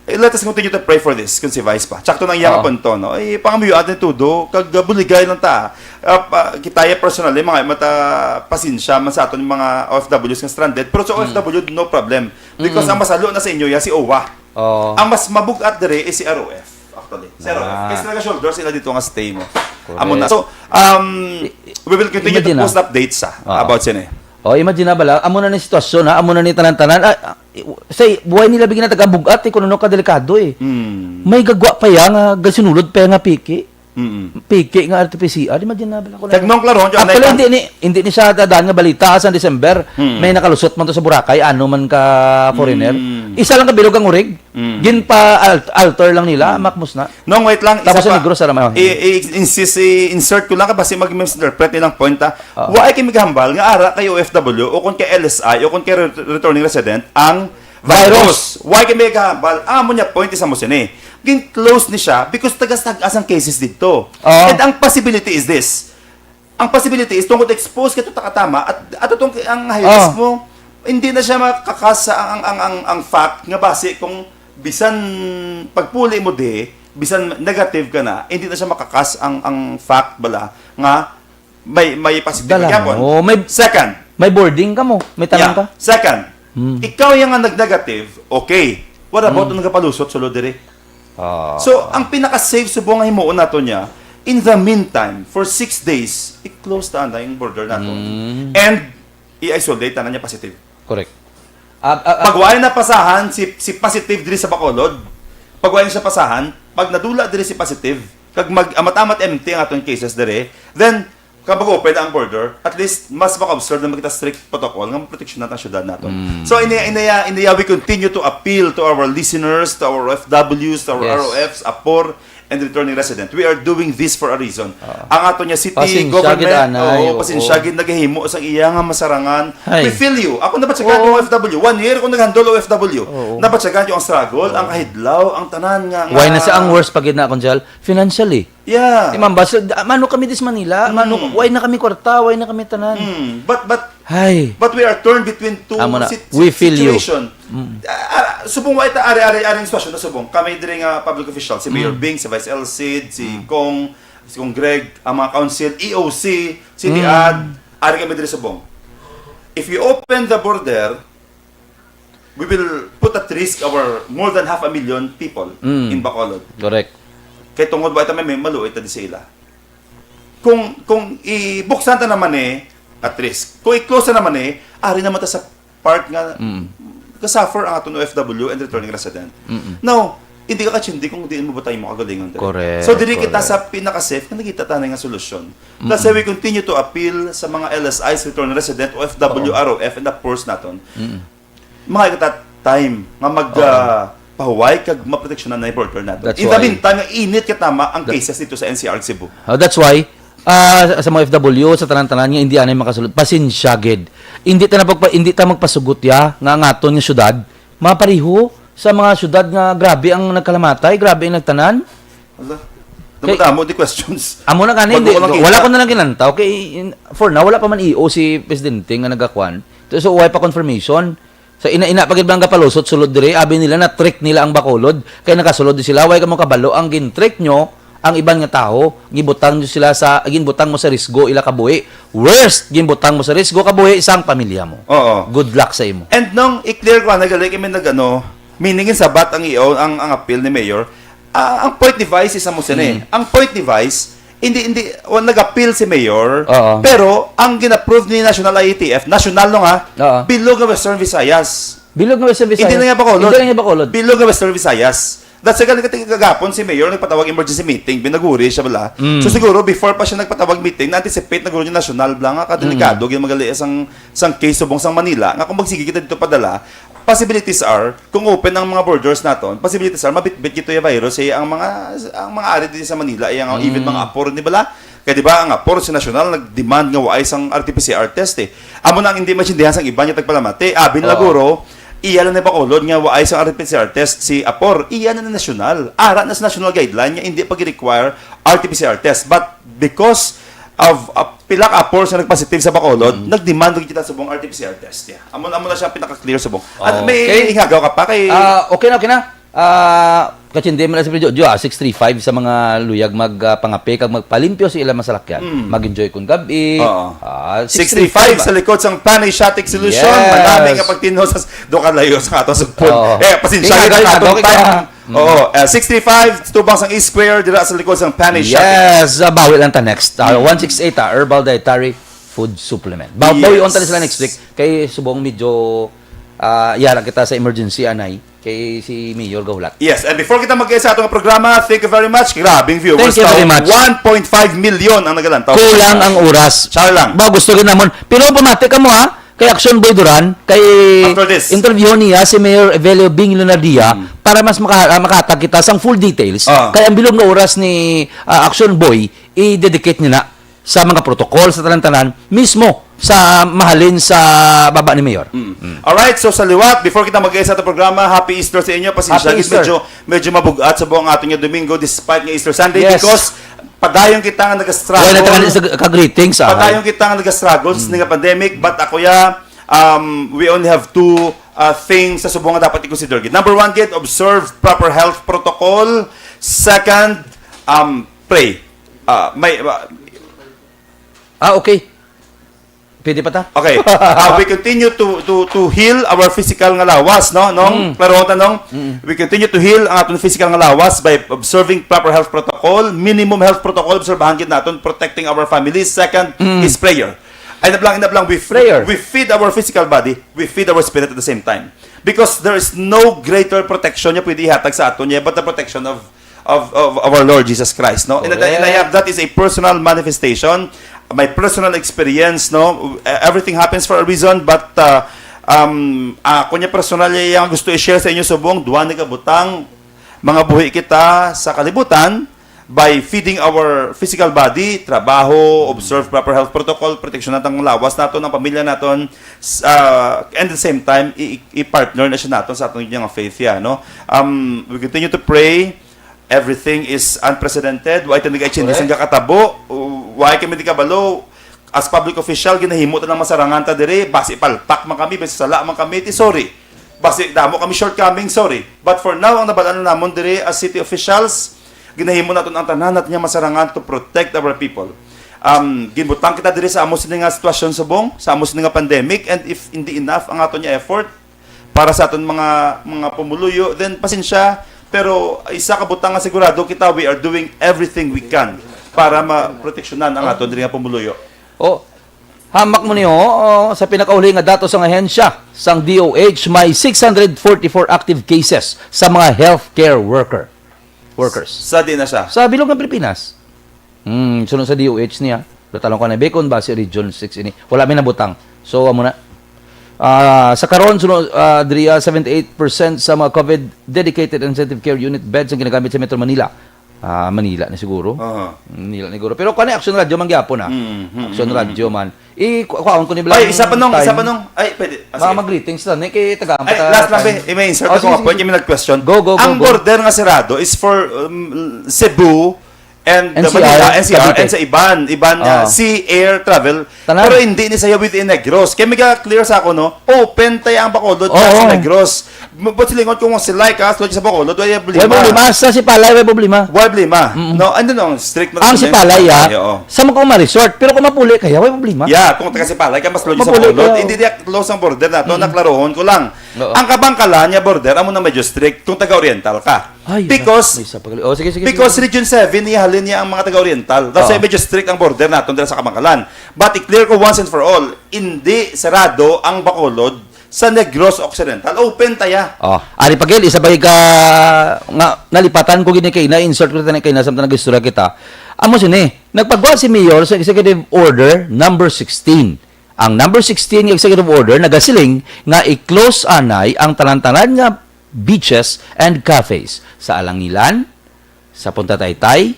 eh, let us continue to pray for this, kung si Vice pa. Tsakto nang iyang Oo. Punto, no? Eh, pangamuyo atin tudo, kag, uh, buligay lang ta. Uh, pa, kita ya personally, mga mata, pasensya man sa aton mga O F Ws nga stranded. Pero sa Mm. O F W, no problem. Because Mm. Ang masalo na sa inyo, ya si owa. Oo. Ang mas mabugat dire is si R O F, actually. Si R O F. Ah. Kaya sila ka-shoulder, sila dito nga stay mo. Correct. Amo na. So, um, I-, we will continue to imagine na. Post updates, ah, Oo. About sini. Oh, imagine na bala, amo na ni sitwasyon, ha? Amo na ni tanan-tanan. Ah, ah, i-, say, buhay nila bigyan na taga-bugat, eh, kung ano kadelikado, eh. Hmm. May gagwa pa ya nga, gasinulod pa ya nga piki. Mm-mm. Piki nga R T P C R, imagine na bala ko na. Tagnong klaro, John, Actually, ay, hindi ni, hindi ni siya dadaan nga balita sa December. Mm. May nakalusot man to sa Boracay, ano man ka foreigner. Mm. Isa lang ka bilog ang urig. Mm. Gin pa alt-, alter lang nila, Mm. makmus na. Nong, wait lang, isa Tapos sa pa. Negros, alam mo. I, i, insist, i-insert ko lang, kasi mag-misinterpret nilang point, ha. Oo. Why kami gahambal nga ara kay O F W o kung kay L S I o kung kay re-, returning resident ang virus? Virus. Why kami gahambal? Amo niya point isa mo sini. Gin-close ni siya because tagas-tagas ang cases dito. Oo. And ang possibility is this. Ang possibility is tungod exposed ka to takatama at ato tong ang high Oo. Risk mo, hindi na siya makakas sa ang, ang, ang, ang, ang fact nga basi kung bisan pagpuli mo di, bisan negative ka na, hindi na siya makakas ang, ang fact bala nga may, may positive Dala gyapon. Mo. May Second. May boarding ka mo. May tanan Yeah. Ka. Second, Hmm. Ikaw yung nga nag-negative, okay. What about Hmm. Ang nagapalusot sulod diri? So, ang pinaka-safe subong nga himuon nato niya, in the meantime, for six days, i-close ta na yung border nato. And i-isolate ta na niya positive. Correct. Ah, ah, ah, Pag wala na pasahan si, si positive diri sa Bacolod, pag wala siya pasahan, pag nadula diri si positive, kag mag-amat-amat empty ang atong cases diri, then kung mag-open ang border, at least mas maka-observe na makita strict protocol nga maproteksyon natin ang syudad nato. So, iniya, iniya, iniya, we continue to appeal to our listeners, to our O F Ws, to our Yes. R O Fs, APOR, and returning resident. We are doing this for a reason. Ang ato niya city Pasensya government, gid, anay, oo, oo. pasensya gid, nagahimo sang iya nga masarang. Ay. We feel you. Ako nabatyagan Oo. ng O F W. One year ako nag-handle O F W. Oo. Nabatyagan yung ang struggle, ang kahidlaw, ang tanan nga, nga Why na sa ang worst pa gid na akong financially? Yeah. Di ma'am, basta, ah, mano kami dis Manila? Mano, why na kami kwarta? Why na kami tanan? Mm. But, but, Ay. but we are torn between two Amo na. sit- We feel you. situation. Ah, ah, subong wa ita ari-ari aring sitwasyon na subong. Kami diri nga public official, si Mayor Bing, si Vice Elcid, si Cong, si Cong Greg, ang mga council, E O C, City Ad, ari kami diri subong. If you open the border, we will put at risk our more than half a million people Mm. in Bacolod. Correct. Kay tungod ba ita may, may maluoy ta di sa ila. Kung kung ibuksan ta naman eh, at risk. Kung i-close ta naman eh, ari naman ta sa part nga Mm. ka-suffer ang atong O F W and returning resident. Mm-mm. Now, hindi ka kachindi kung diin mo butang mo kagalingon diri. Correct, So, diri kita correct. sa pinaka-safe na nakita ta na nga solusyon. Kasi we continue to appeal sa mga L S Is, returning resident, O F W, Oo. R O F, and the poors naton. Mm. Mga kita time nga mag Oo. ah, pahuway kag maproteksyonan na yung border nato. That's In the why- meantime, nga init kita ma ang That- cases dito sa N C R Cebu. Oh, that's why, ah, sa mga O F W, sa tanan-tanan nga hindi anay makasulod, pasensya gid. Hindi ta na pagpa, hindi ta magpasugot ya nga ang aton nga syudad mapareho sa mga syudad nga grabe ang nagkalamatay, grabe ang nagtanan. Ala, Kay- damo-damo di questions. Amo na gani, Bago hindi, ko lang wala kita. ko na lang ginantaw. Kay, in- for now, wala pa man E O si Presidente nga nagakwan. So, so, wala pa confirmation. Sa ina-ina pa gid ba ang gapalusot sulod diri? Abi nila na trick nila ang Bacolod. Kay nakasulod di sila. Wala ka mo kabalo ang gin-trick nyo ang iban nga tawo. Gibutang nyo sila sa, ginbutang mo sa risgo ila kabuhi. Worst, ginbutang mo sa risgo kabuhi sang pamilya mo. Oo. Good luck sa imo. And nung i-clear ko, nagali kami nag ano, meaning in sabat ang iyo, ang, ang appeal ni Mayor, ah, ang point ni Vice isa mo sini. Mm. Ang point ni Vice, hindi, hindi, well, nag-appeal si Mayor, Oo. pero ang gin-approve ni National I A T F, national no nga, Oo. bilog nga Western Visayas. Bilog nga Western Visayas. Hindi na nga Bacolod. Hindi na nga Bacolod. Bilog nga Western Visayas. That's why kagahapon si Mayor nagpatawag emergency meeting, binaguri siya bala. Mm. So siguro before pa siya nagpatawag meeting, na-anticipate na guro niya national bala nga kadelikado Mm. gyud magali sang sang case subong sang Manila nga kung magsige kita dito padala, possibilities are kung open ang mga borders naton, possibilities are mabitbit gito yung virus eh, ang mga ang mga ari dito sa Manila, eh, ang even Mm. mga apor ni bala. Kaya di ba ang apor sa nasyonal nag-demand nga waay sang R T P C R test eh. Amo na ang hindi maintindihan sang iban nga tagpalamati. Abi nila Oo. guro, iya na ni Bacolod nga waay sang R T P C R test si apor. Iya na ni nasyonal. Ara na sa national guideline nga hindi pag-require R T P C R test. But because of uh, pila ka apor sa nagpositive sa Bacolod, Mm. nag-demand gid kita subong R T P C R test. Yeah. Amo amo na siya pinaka-clear subong. At may Okay. ihagaw ka pa kay Ah, okay na, okay na. Ah, kachindi mo na si Jojo, ah, six three five sa mga luyag mag ah, pangape kag magpalimpyo sa ilang masalakyan. Mm. Mag-enjoy kun gabi. Oo. Ah, six three five sa likod sang Pan Asiatic Solution. Yes. Manami nga pagtinho sa do ka layo sa ato sugpon. Oo. Eh, pasensya Tingnan na ka, ato okay time. ka. Mm. Oo, eh, six three five, tubang sang East Square, dira sa likod sang Pan Asiatic. Yes, ah, bawi lang ta next. Ah, Mm. one six eight, ah, herbal dietary food supplement. Ba Yes. Bawi on ta sila next week. Kay subong medyo ah, yara kita sa emergency anay. Kay si Mayor gahulat. Yes, and before kita mag sa atong programa, thank you very much. Grabing viewers. Thank you very much. One point five million ang nagalantaw. Kulang ang oras. Char lang. Ba, gusto gid namon. Pero pamati ka mo ha, kay Action Boy Duran, kay After this. interview niya si Mayor Evelio Bing Lunardia Mm. para mas maka, ah, makahatag kita sang full details. Ah. Kay ang bilog nga oras ni ah, Action Boy, i-dedicate niya na sa mga protocol sa tanan-tanan mismo sa mahalin sa baba ni Mayor. Mm. Alright, so sa liwat, before kita mag sa atong programa, happy Easter sa inyo. Pasensya, Happy gid, Easter. medyo, medyo mabugat sa buong ato nga Domingo despite nga Easter Sunday Yes. because padayon kita nga nag-struggle. Wala na tayo sa ka-greetings, ah. Padayon kita nga nag-struggle sa nga pandemic, but ako ya, um, we only have two uh, things sa subong nga dapat i-consider gid. Number one, gid, observe proper health protocol. Second, um, pray. Ah, may ah, Ah, okay. Pwede pa ta? Okay. Uh, we continue to to to heal our physical nga lawas, no? Nong, Mm. Klaro ta, nong? Mm. We continue to heal ang aton physical nga lawas by observing proper health protocol, minimum health protocol, obserbahan gid naton, protecting our families. Second Mm. is prayer. Ay nablang, nablang, we f- Prayer. we feed our physical body, we feed our spirit at the same time. Because there is no greater protection nga pwede ihatag sa aton niya but the protection of of, of our Lord Jesus Christ, no? And, Correct. and I have, that is a personal manifestation, my personal experience, no? E- Everything happens for a reason, but uh, um, ako niya personal nga gusto i-share sa inyo subong, duha ni kabutang, mga buhi kita sa kalibutan by feeding our physical body, trabaho, observe proper health protocol, protection natin ang lawas naton, ang pamilya naton, s- uh, and at the same time, i- i- i-partner na siya naton sa aton nga faith, ya, no? Um, we continue to pray. Everything is unprecedented. Wa ito nag-change Correct. Ang kakatabo. Wa kami di kabalo. As public official, ginahimo ta lang masarangan ta diri. Basi palpak man kami, basi sala man kami, ti sorry. Basi damo kami shortcoming, sorry. But for now, ang nabalaan namon diri as city officials, ginahimo naton ang tanan naton nga masarangan to protect our people. Um, ginbutang kita diri sa amo sini nga sitwasyon subong, sa amo sini nga pandemic, and if hindi enough ang aton nga effort, para sa aton mga mga pumuluyo, then pasensya, pero isa ka butang nga sigurado kita, we are doing everything we can para maproteksyonan ang aton diri nga pumuluyo. Oh, hamak mo niyo, oh, sa pinakauli nga datos sang ahensya sang D O H, may six hundred forty-four active cases sa mga healthcare worker workers. Sa di na siya. Sa bilog ng Pilipinas. Hmm, sunod sa D O H niya. Latalong ka na Bacon ba si Region six ini? Wala may nabutang. So, amo na. Ah, sa karon, sunod, ah, diri, ah, seventy-eight percent sa mga COVID dedicated intensive care unit beds ang ginagamit sa Metro Manila. Ah, Manila ni siguro. Aha. Manila ni siguro. Pero kani Aksyon Radyo man gyapon, ah. Mm, mm, Aksyon mm, Radyo man. I kuhaon ko ni Ay, isa pa nung, isa pa nung. Ay, pwede. Ah, Mga sige. Mag-greetings na ni kay taga Ay, last lang, be. May insert Oh, ako sige, nga point sige. Yung nag-question. Go, go, go, Ang go. Border nga sirado is for um, Cebu and the N C R, Manila, N C R, Cavite. And sa iban, iban uh, Ah. sea, air travel. Tanan. Pero hindi ni sayo within Negros. Kaya may clear sa ako, no? Open tayo ang Bacolod Oo. sa Negros. But silingon kung sila ka, sa Bacolod, wala Way problema. Sa Sipalay, way problema. Way problema. Mm-mm. No, ano no, strict na Ang to, Sipalay, eh. ah, Oo. sa mga umari short, pero kung mapuli kaya, way problema. Yeah, kung taga Sipalay ka, mas lodi sa Mapuli Bacolod. kaya. Hindi diya close ang border nato, Mm. naklarohon ko lang. Oo. Ang Kabangkalan niya border, amo na medyo strict. Kung taga Oriental ka. Ay, Because, may isa pa gali. Oh, sige, sige, because sige. Region seven, ihalin niya ang mga taga Oriental. That's Oo. Why medyo strict ang border naton dira sa Kabangkalan. But i-clear ko once and for all, hindi sarado ang Bacolod sa Negros Occidental. Open taya. Oh, ari pa gid, isa pa ka nga nalipatan ko gini kay na-insert ko tani kay na samtang nag-istorya kita. Amo sini, nagpagwa si Mayor sa Executive Order number sixteen. Ang number sixteen nga executive order nagasiling nga i-close anay ang tanan-tanan nga beaches and cafes sa Alangilan, sa Punta Taytay,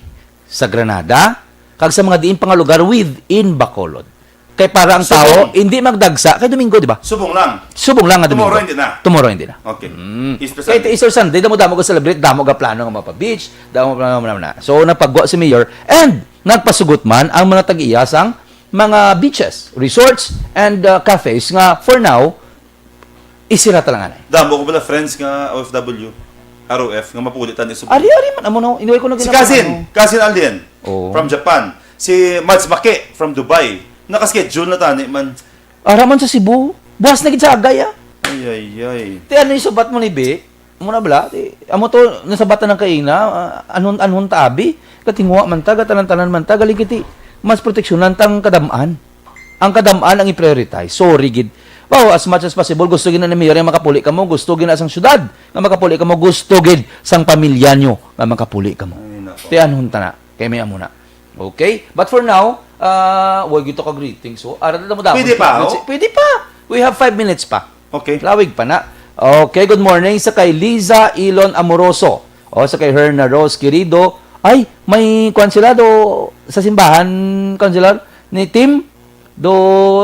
sa Granada, kag sa mga diin pa nga lugar within Bacolod. Kay para ang Subong. Tao hindi magdagsa kay Domingo, di ba? Subong lang. Subong lang nga Domingo. Tomorrow, hindi na. Tomorrow, hindi na. Okay. Mm. Easter Kay Sunday. Easter Sunday, damo ga-celebrate, damo ga-plano nga mapa-beach, damo plano nga na. So, nagpagwa si Mayor and nagpasugod man ang mga tag-iya sang mga beaches, resorts, and uh, cafes nga for now, isira ta lang anay. Damo ko pala friends nga O F W, R O F, nga mapuli tani subong. Ari, ari man, amo no, inuwi ko na Si ginagawa, Cousin, ano. Cousin Alien, Oo. From Japan. Si Mads Maki, from Dubai. Naka-schedule na tani man. Ara man sa Cebu, buwas na gid sa agay, ah. Ay, ay, ay. Ti ano yung sabat mo ni Bi? Amo na bala, ti, amo to, nasabatan ng kaina, ah, anhon, anhon ta abi, katingwa man ta, gatanan-tanan man ta, galing kiti, mas proteksyonan tang kadam-an. Ang kadam-an ang i-prioritize. Sorry gid. Wow, as much as possible, gusto gid na ni Mayor nga makapuli kamo, gusto gid na sang syudad nga makapuli kamo, gusto gid sang pamilya nyo nga makapuli kamo. Ay, nako. Ti anhon ta na, kay may amo na. Okay? But for now, uh, wag ito ka greetings. So, ara na mo dapat. Pwede pa, oh? Pwede pa. We have five minutes pa. Okay. Lawig pa na. Okay, good morning sa kay Liza Ilon Amoroso. O sa kay Herna Rose Quirido. Ay, may kwan sila do sa simbahan, kwan sila ni Tim. Do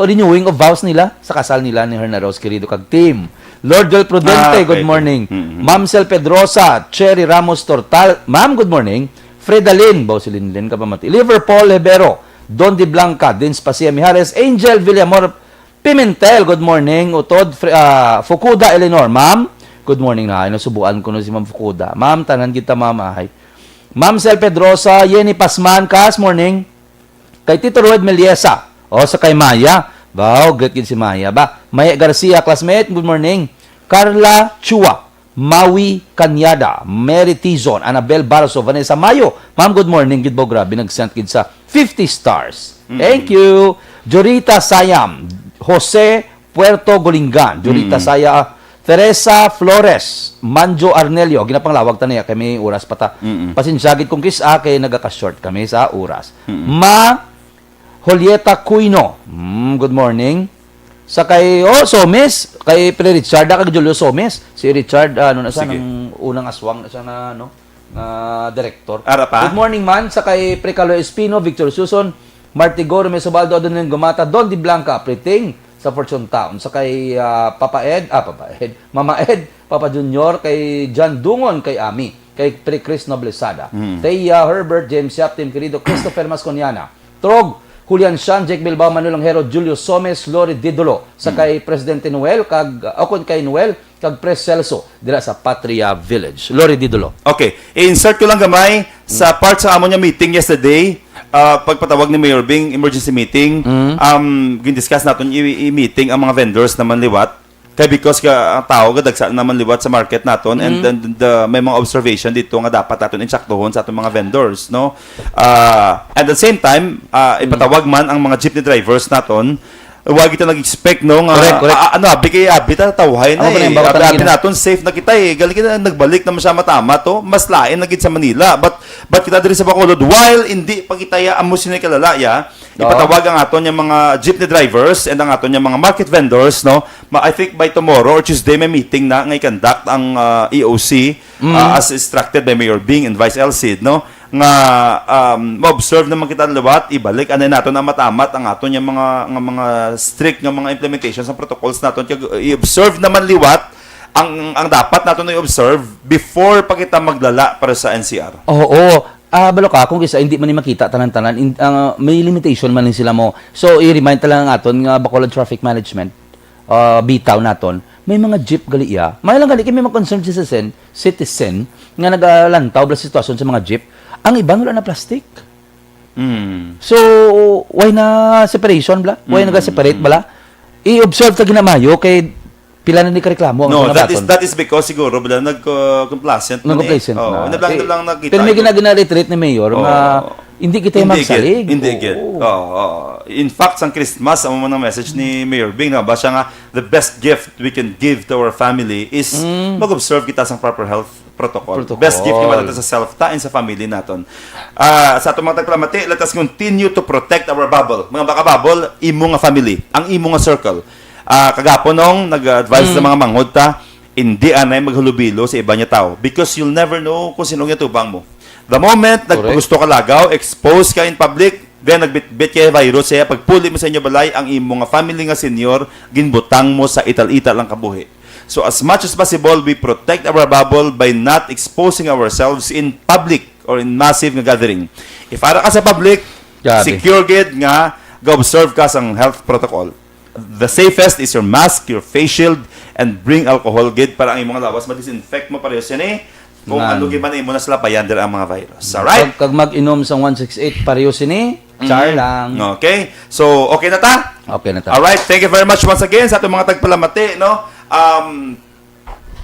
renewing of vows nila sa kasal nila ni Herna Rose Quirido kag Tim. Lord Del Prudente, Ah, okay, good okay. morning. Mm-hmm. Ma'am Sel Pedrosa, Cherry Ramos Tortal. Ma'am, good morning. Fredalyn, Bausilinlin ka pa mati. Liverpool Hebero, Don Di Blanca, Dins Pasia Mijares, Angel Villamor Pimentel, good morning. Utod, Fre- ah, Fukuda Eleanor, ma'am. Good morning na. Ay, nasubuan ko na si Ma'am Fukuda. Ma'am, tanan kita, ma'am, ay. Ma'am Sel Pedrosa, Yenny Pasman, Kas, morning. Kay Tito Roed Meliesa, o sa kay Maya, Wow, great gid si Maya. Ba, Maya Garcia, classmate, good morning. Carla Chua, Maui Cañada, Mary Tizon, Annabel Barso, Vanessa Mayo. Ma'am, good morning. Gid mo, grabe, nag-send gid sa fifty stars. Mm. Thank you. Jorita Sayam, Jose Puerto Gulingan. Jorita Mm. Saya, Teresa Flores, Manjo Arnelio. Ginapanglawag ta niya kay may oras pa ta. Mm-mm. Pasensya gid kung kis-a kay nagaka-short kami sa oras. Mm-mm. Ma Julieta Cuino. Mm, good morning. Sa kay, oh, Somes, kay Pre Richard, ah, kag Julio Somes. Si Richard, ah, ano na siya, Sige. nang unang aswang na siya na, ano, na director. Ara pa? Good morning man sa kay Pre Carlo Espino, Victor Suson, Martigor, Mesobaldo, Adonan Gumata, Don Di Blanca, Priting sa Fortune Town. Sa kay, ah, Papa Ed, ah, Papa Ed, Mama Ed, Papa Junior, kay John Dungon, kay Ami, kay Pre Chris Noblesada, Mm. Thea Herbert, James Yap, Tim Querido, Christopher Masconiana, Trog, Julian Sian, Jake Bilbao, Manuel Langhero, Julio Somes, Lori Didulo, sa Mm. kay Presidente Noel, kag, uh, o kun kay Noel, kag Pre Celso, dira sa Patria Village. Lori Didulo. Okay, i-insert ko lang gamay sa Mm. part sa amon nga meeting yesterday, uh, pagpatawag ni Mayor Bing, emergency meeting, Mm. um, gindiscuss naton i-, i-meeting ang mga vendors naman liwat. Kay because ka, ang tao gadagsa naman liwat sa market naton, and Mm. then the, may mga observation dito nga dapat naton insaktuhon sa atong mga vendors, no? Ah, at the same time, ah, Mm. ipatawag man ang mga jeepney drivers naton, wa kita nag-expect, no, nga, Correct, correct. ah, ano, abi kay abi ta, tawhay na Ako pa na eh. yung bawat Abi, ang abi gina- naton, safe na kita eh. Galing kita, nagbalik naman siya matama to. Mas lain na gid sa Manila. But, but kita diri sa Bacolod, while hindi pa kita ya, amo sini kalala ya, No. ipatawag ang aton yung mga jeepney drivers and ang aton yung mga market vendors, no? Ma-, I think by tomorrow or Tuesday may meeting na nga i-conduct ang, ah, E O C, Mm. ah, as instructed by Mayor Bing and Vice L C, no? Nga, um, ma-observe naman kita liwat, ibalik anay naton amat-amat ang aton yung mga, nga mga strict nga mga implementation sa protocols naton. Kag i-observe naman liwat ang, ang dapat naton i-observe before pa kita maglala para sa N C R. Oo. Ah, balo ka, kung kisa hindi man ni makita tanan-tanan, in-, ah, may limitation man ni sila mo. So, i-remind ta lang ang aton nga Bacolod Traffic Management, ah, bitaw naton. May mga jeep gali iya. May lang gali kay may mga concerned citizen, citizen nga nagalantaw bala sa sitwasyon sa mga jeep. Ang iban wala na plastic. Mm. So, why na separation bala? Why Mm, naga-separate mm. bala? I-observe ta ginamayo kay pila na ni kareklamo ang No, mga that is, baton. that is because siguro bala nag, uh, complacent man eh. Nag-complacent Oo, na. nablang, Eh, nablang nakita pero may yun. gina-, gina-reiterate ni Mayor Oo. nga hindi kita Hindi magsalig. gid, hindi gid. Oo. Oo, oo. In fact, sang Christmas, amo man ang message ni Mayor Bing, no? Ba siya nga, "The best gift we can give to our family is Mm. mag-observe kita sang proper health protocol." Protocol. Best gift nga matata sa self ta and sa family naton. Ah, sa atong mga tagpalamati, let us continue to protect our bubble. Mga baka bubble, imo nga family, ang imo nga circle. Ah, kagapon nung nag-advise Mm. sa mga manghod ta, hindi anay maghalubilo sa iba niya tao because you'll never know kung sino nga tubang mo. The moment Correct. nagpagusto ka lagaw, expose ka in public, then nagbitbit kay virus siya, pagpuli mo sa inyo balay, ang imo nga family nga senior, ginbutang mo sa ital-ital ang kabuhi. So as much as possible, we protect our bubble by not exposing ourselves in public or in massive nga gathering. If ara ka sa public, Grabe. secure gid nga ga-observe ka sang health protocol. The safest is your mask, your face shield, and bring alcohol gid para ang imong lawas ma-disinfect mo pareho sini. Kung Ngan. ano gid man imo na sila payander ang mga virus. Alright? Kag, kag mag-inom sang one six eight pareho sini, char Mhm. lang. Okay. So, okay na ta? Okay na ta. Alright. Thank you very much once again sa atong mga tagpalamati, no? Um,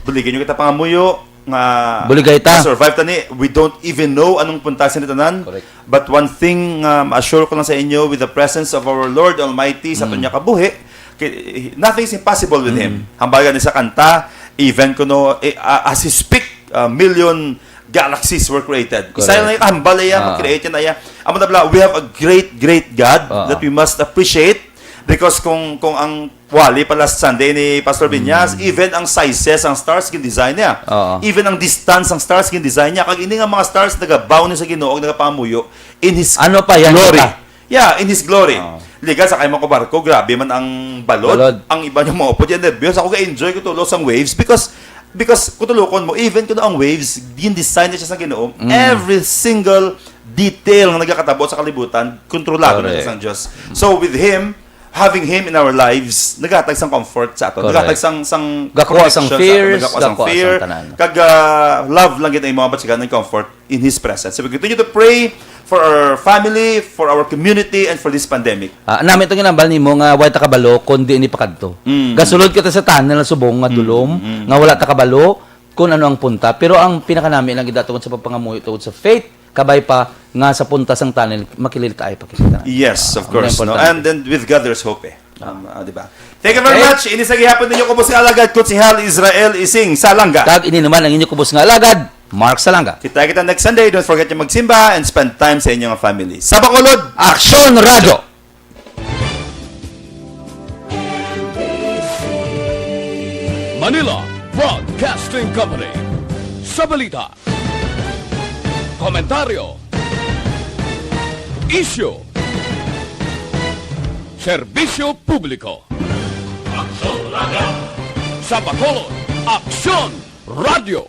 buligay nyo kita pangamuyo nga Buligay ta. survive ta ni. We don't even know anong puntasan ni tanan. Correct. But one thing, um, assure ko lang sa inyo, with the presence of our Lord Almighty sa Mm. aton niya kabuhi, ki-, nothing is impossible with Him. Mm. Hambal gani sa kanta, even kuno, eh, uh, as He speak, a million galaxies were created. Isa Correct. lang yung kahambal niya, Ah. mag-create yan na yan. Amo na bala, we have a great, great God Ah. that we must appreciate because kung, kung ang wali pa last Sunday ni Pastor Viñas, Mm. even ang sizes, ang stars, gin-design niya. Oo. Even ang distance, ang stars, gin-design niya. Kag ini nga mga stars, nagabaw ni sa Ginoo, nagapangamuyo in His Ano pa yan, glory. kita? Yeah, in His glory. Oo. Liga sa kay mga barko, grabe man ang balod. Balod. Ang iba niya mga upod, yan nervyos. Ako ga-enjoy ko tulo sang waves because, because kung tulukon mo, even kuno ang waves, gin-design na siya sa Ginoo. Mm. Every single detail nga nagakatabo sa kalibutan, kontrolado na siya Correct. sang Diyos. So with Him, having Him in our lives, naghatag sang comfort sa ato. Correct. Naghatag sang, sang Gakuha sang protection sa ato. fears, Naggakuha sang gakuha fear. sang tanan. Kag, ah, love lang gid ang imo mabatigan and comfort in His presence. So we continue to pray for our family, for our community, and for this pandemic. Ah, nami itong ginambal nimo nga way ta kabalo kung di ini pakadto. Mm. Gasulod kita sa tunnel subong nga dulom, mm. Nga wala ta kabalo kung ano ang punta. Pero ang pinakanami lang gid tungod sa pagpangamuyo tungod sa faith, kabay pa nga sa punta sang tunnel, makilitaay pa kita. Yes, of Ah, course. ang No? importante. And then with God, there's hope eh. Um, ah, di ba? Thank you very Okay. much. Ini sa gihapon ninyo kubos nga alagad, Kutsihal Israel Ising Salanga. Kag ini naman ang inyo kubos nga alagad, Mark Salanga. Kita kita next Sunday. Don't forget yung magsimba and spend time sa inyong family. Sa Bacolod, Aksyon Radyo! Manila Broadcasting Company. Sa balita, komentaryo, isyu, serbisyo publiko. Sa Bacolod, Aksyon Radyo.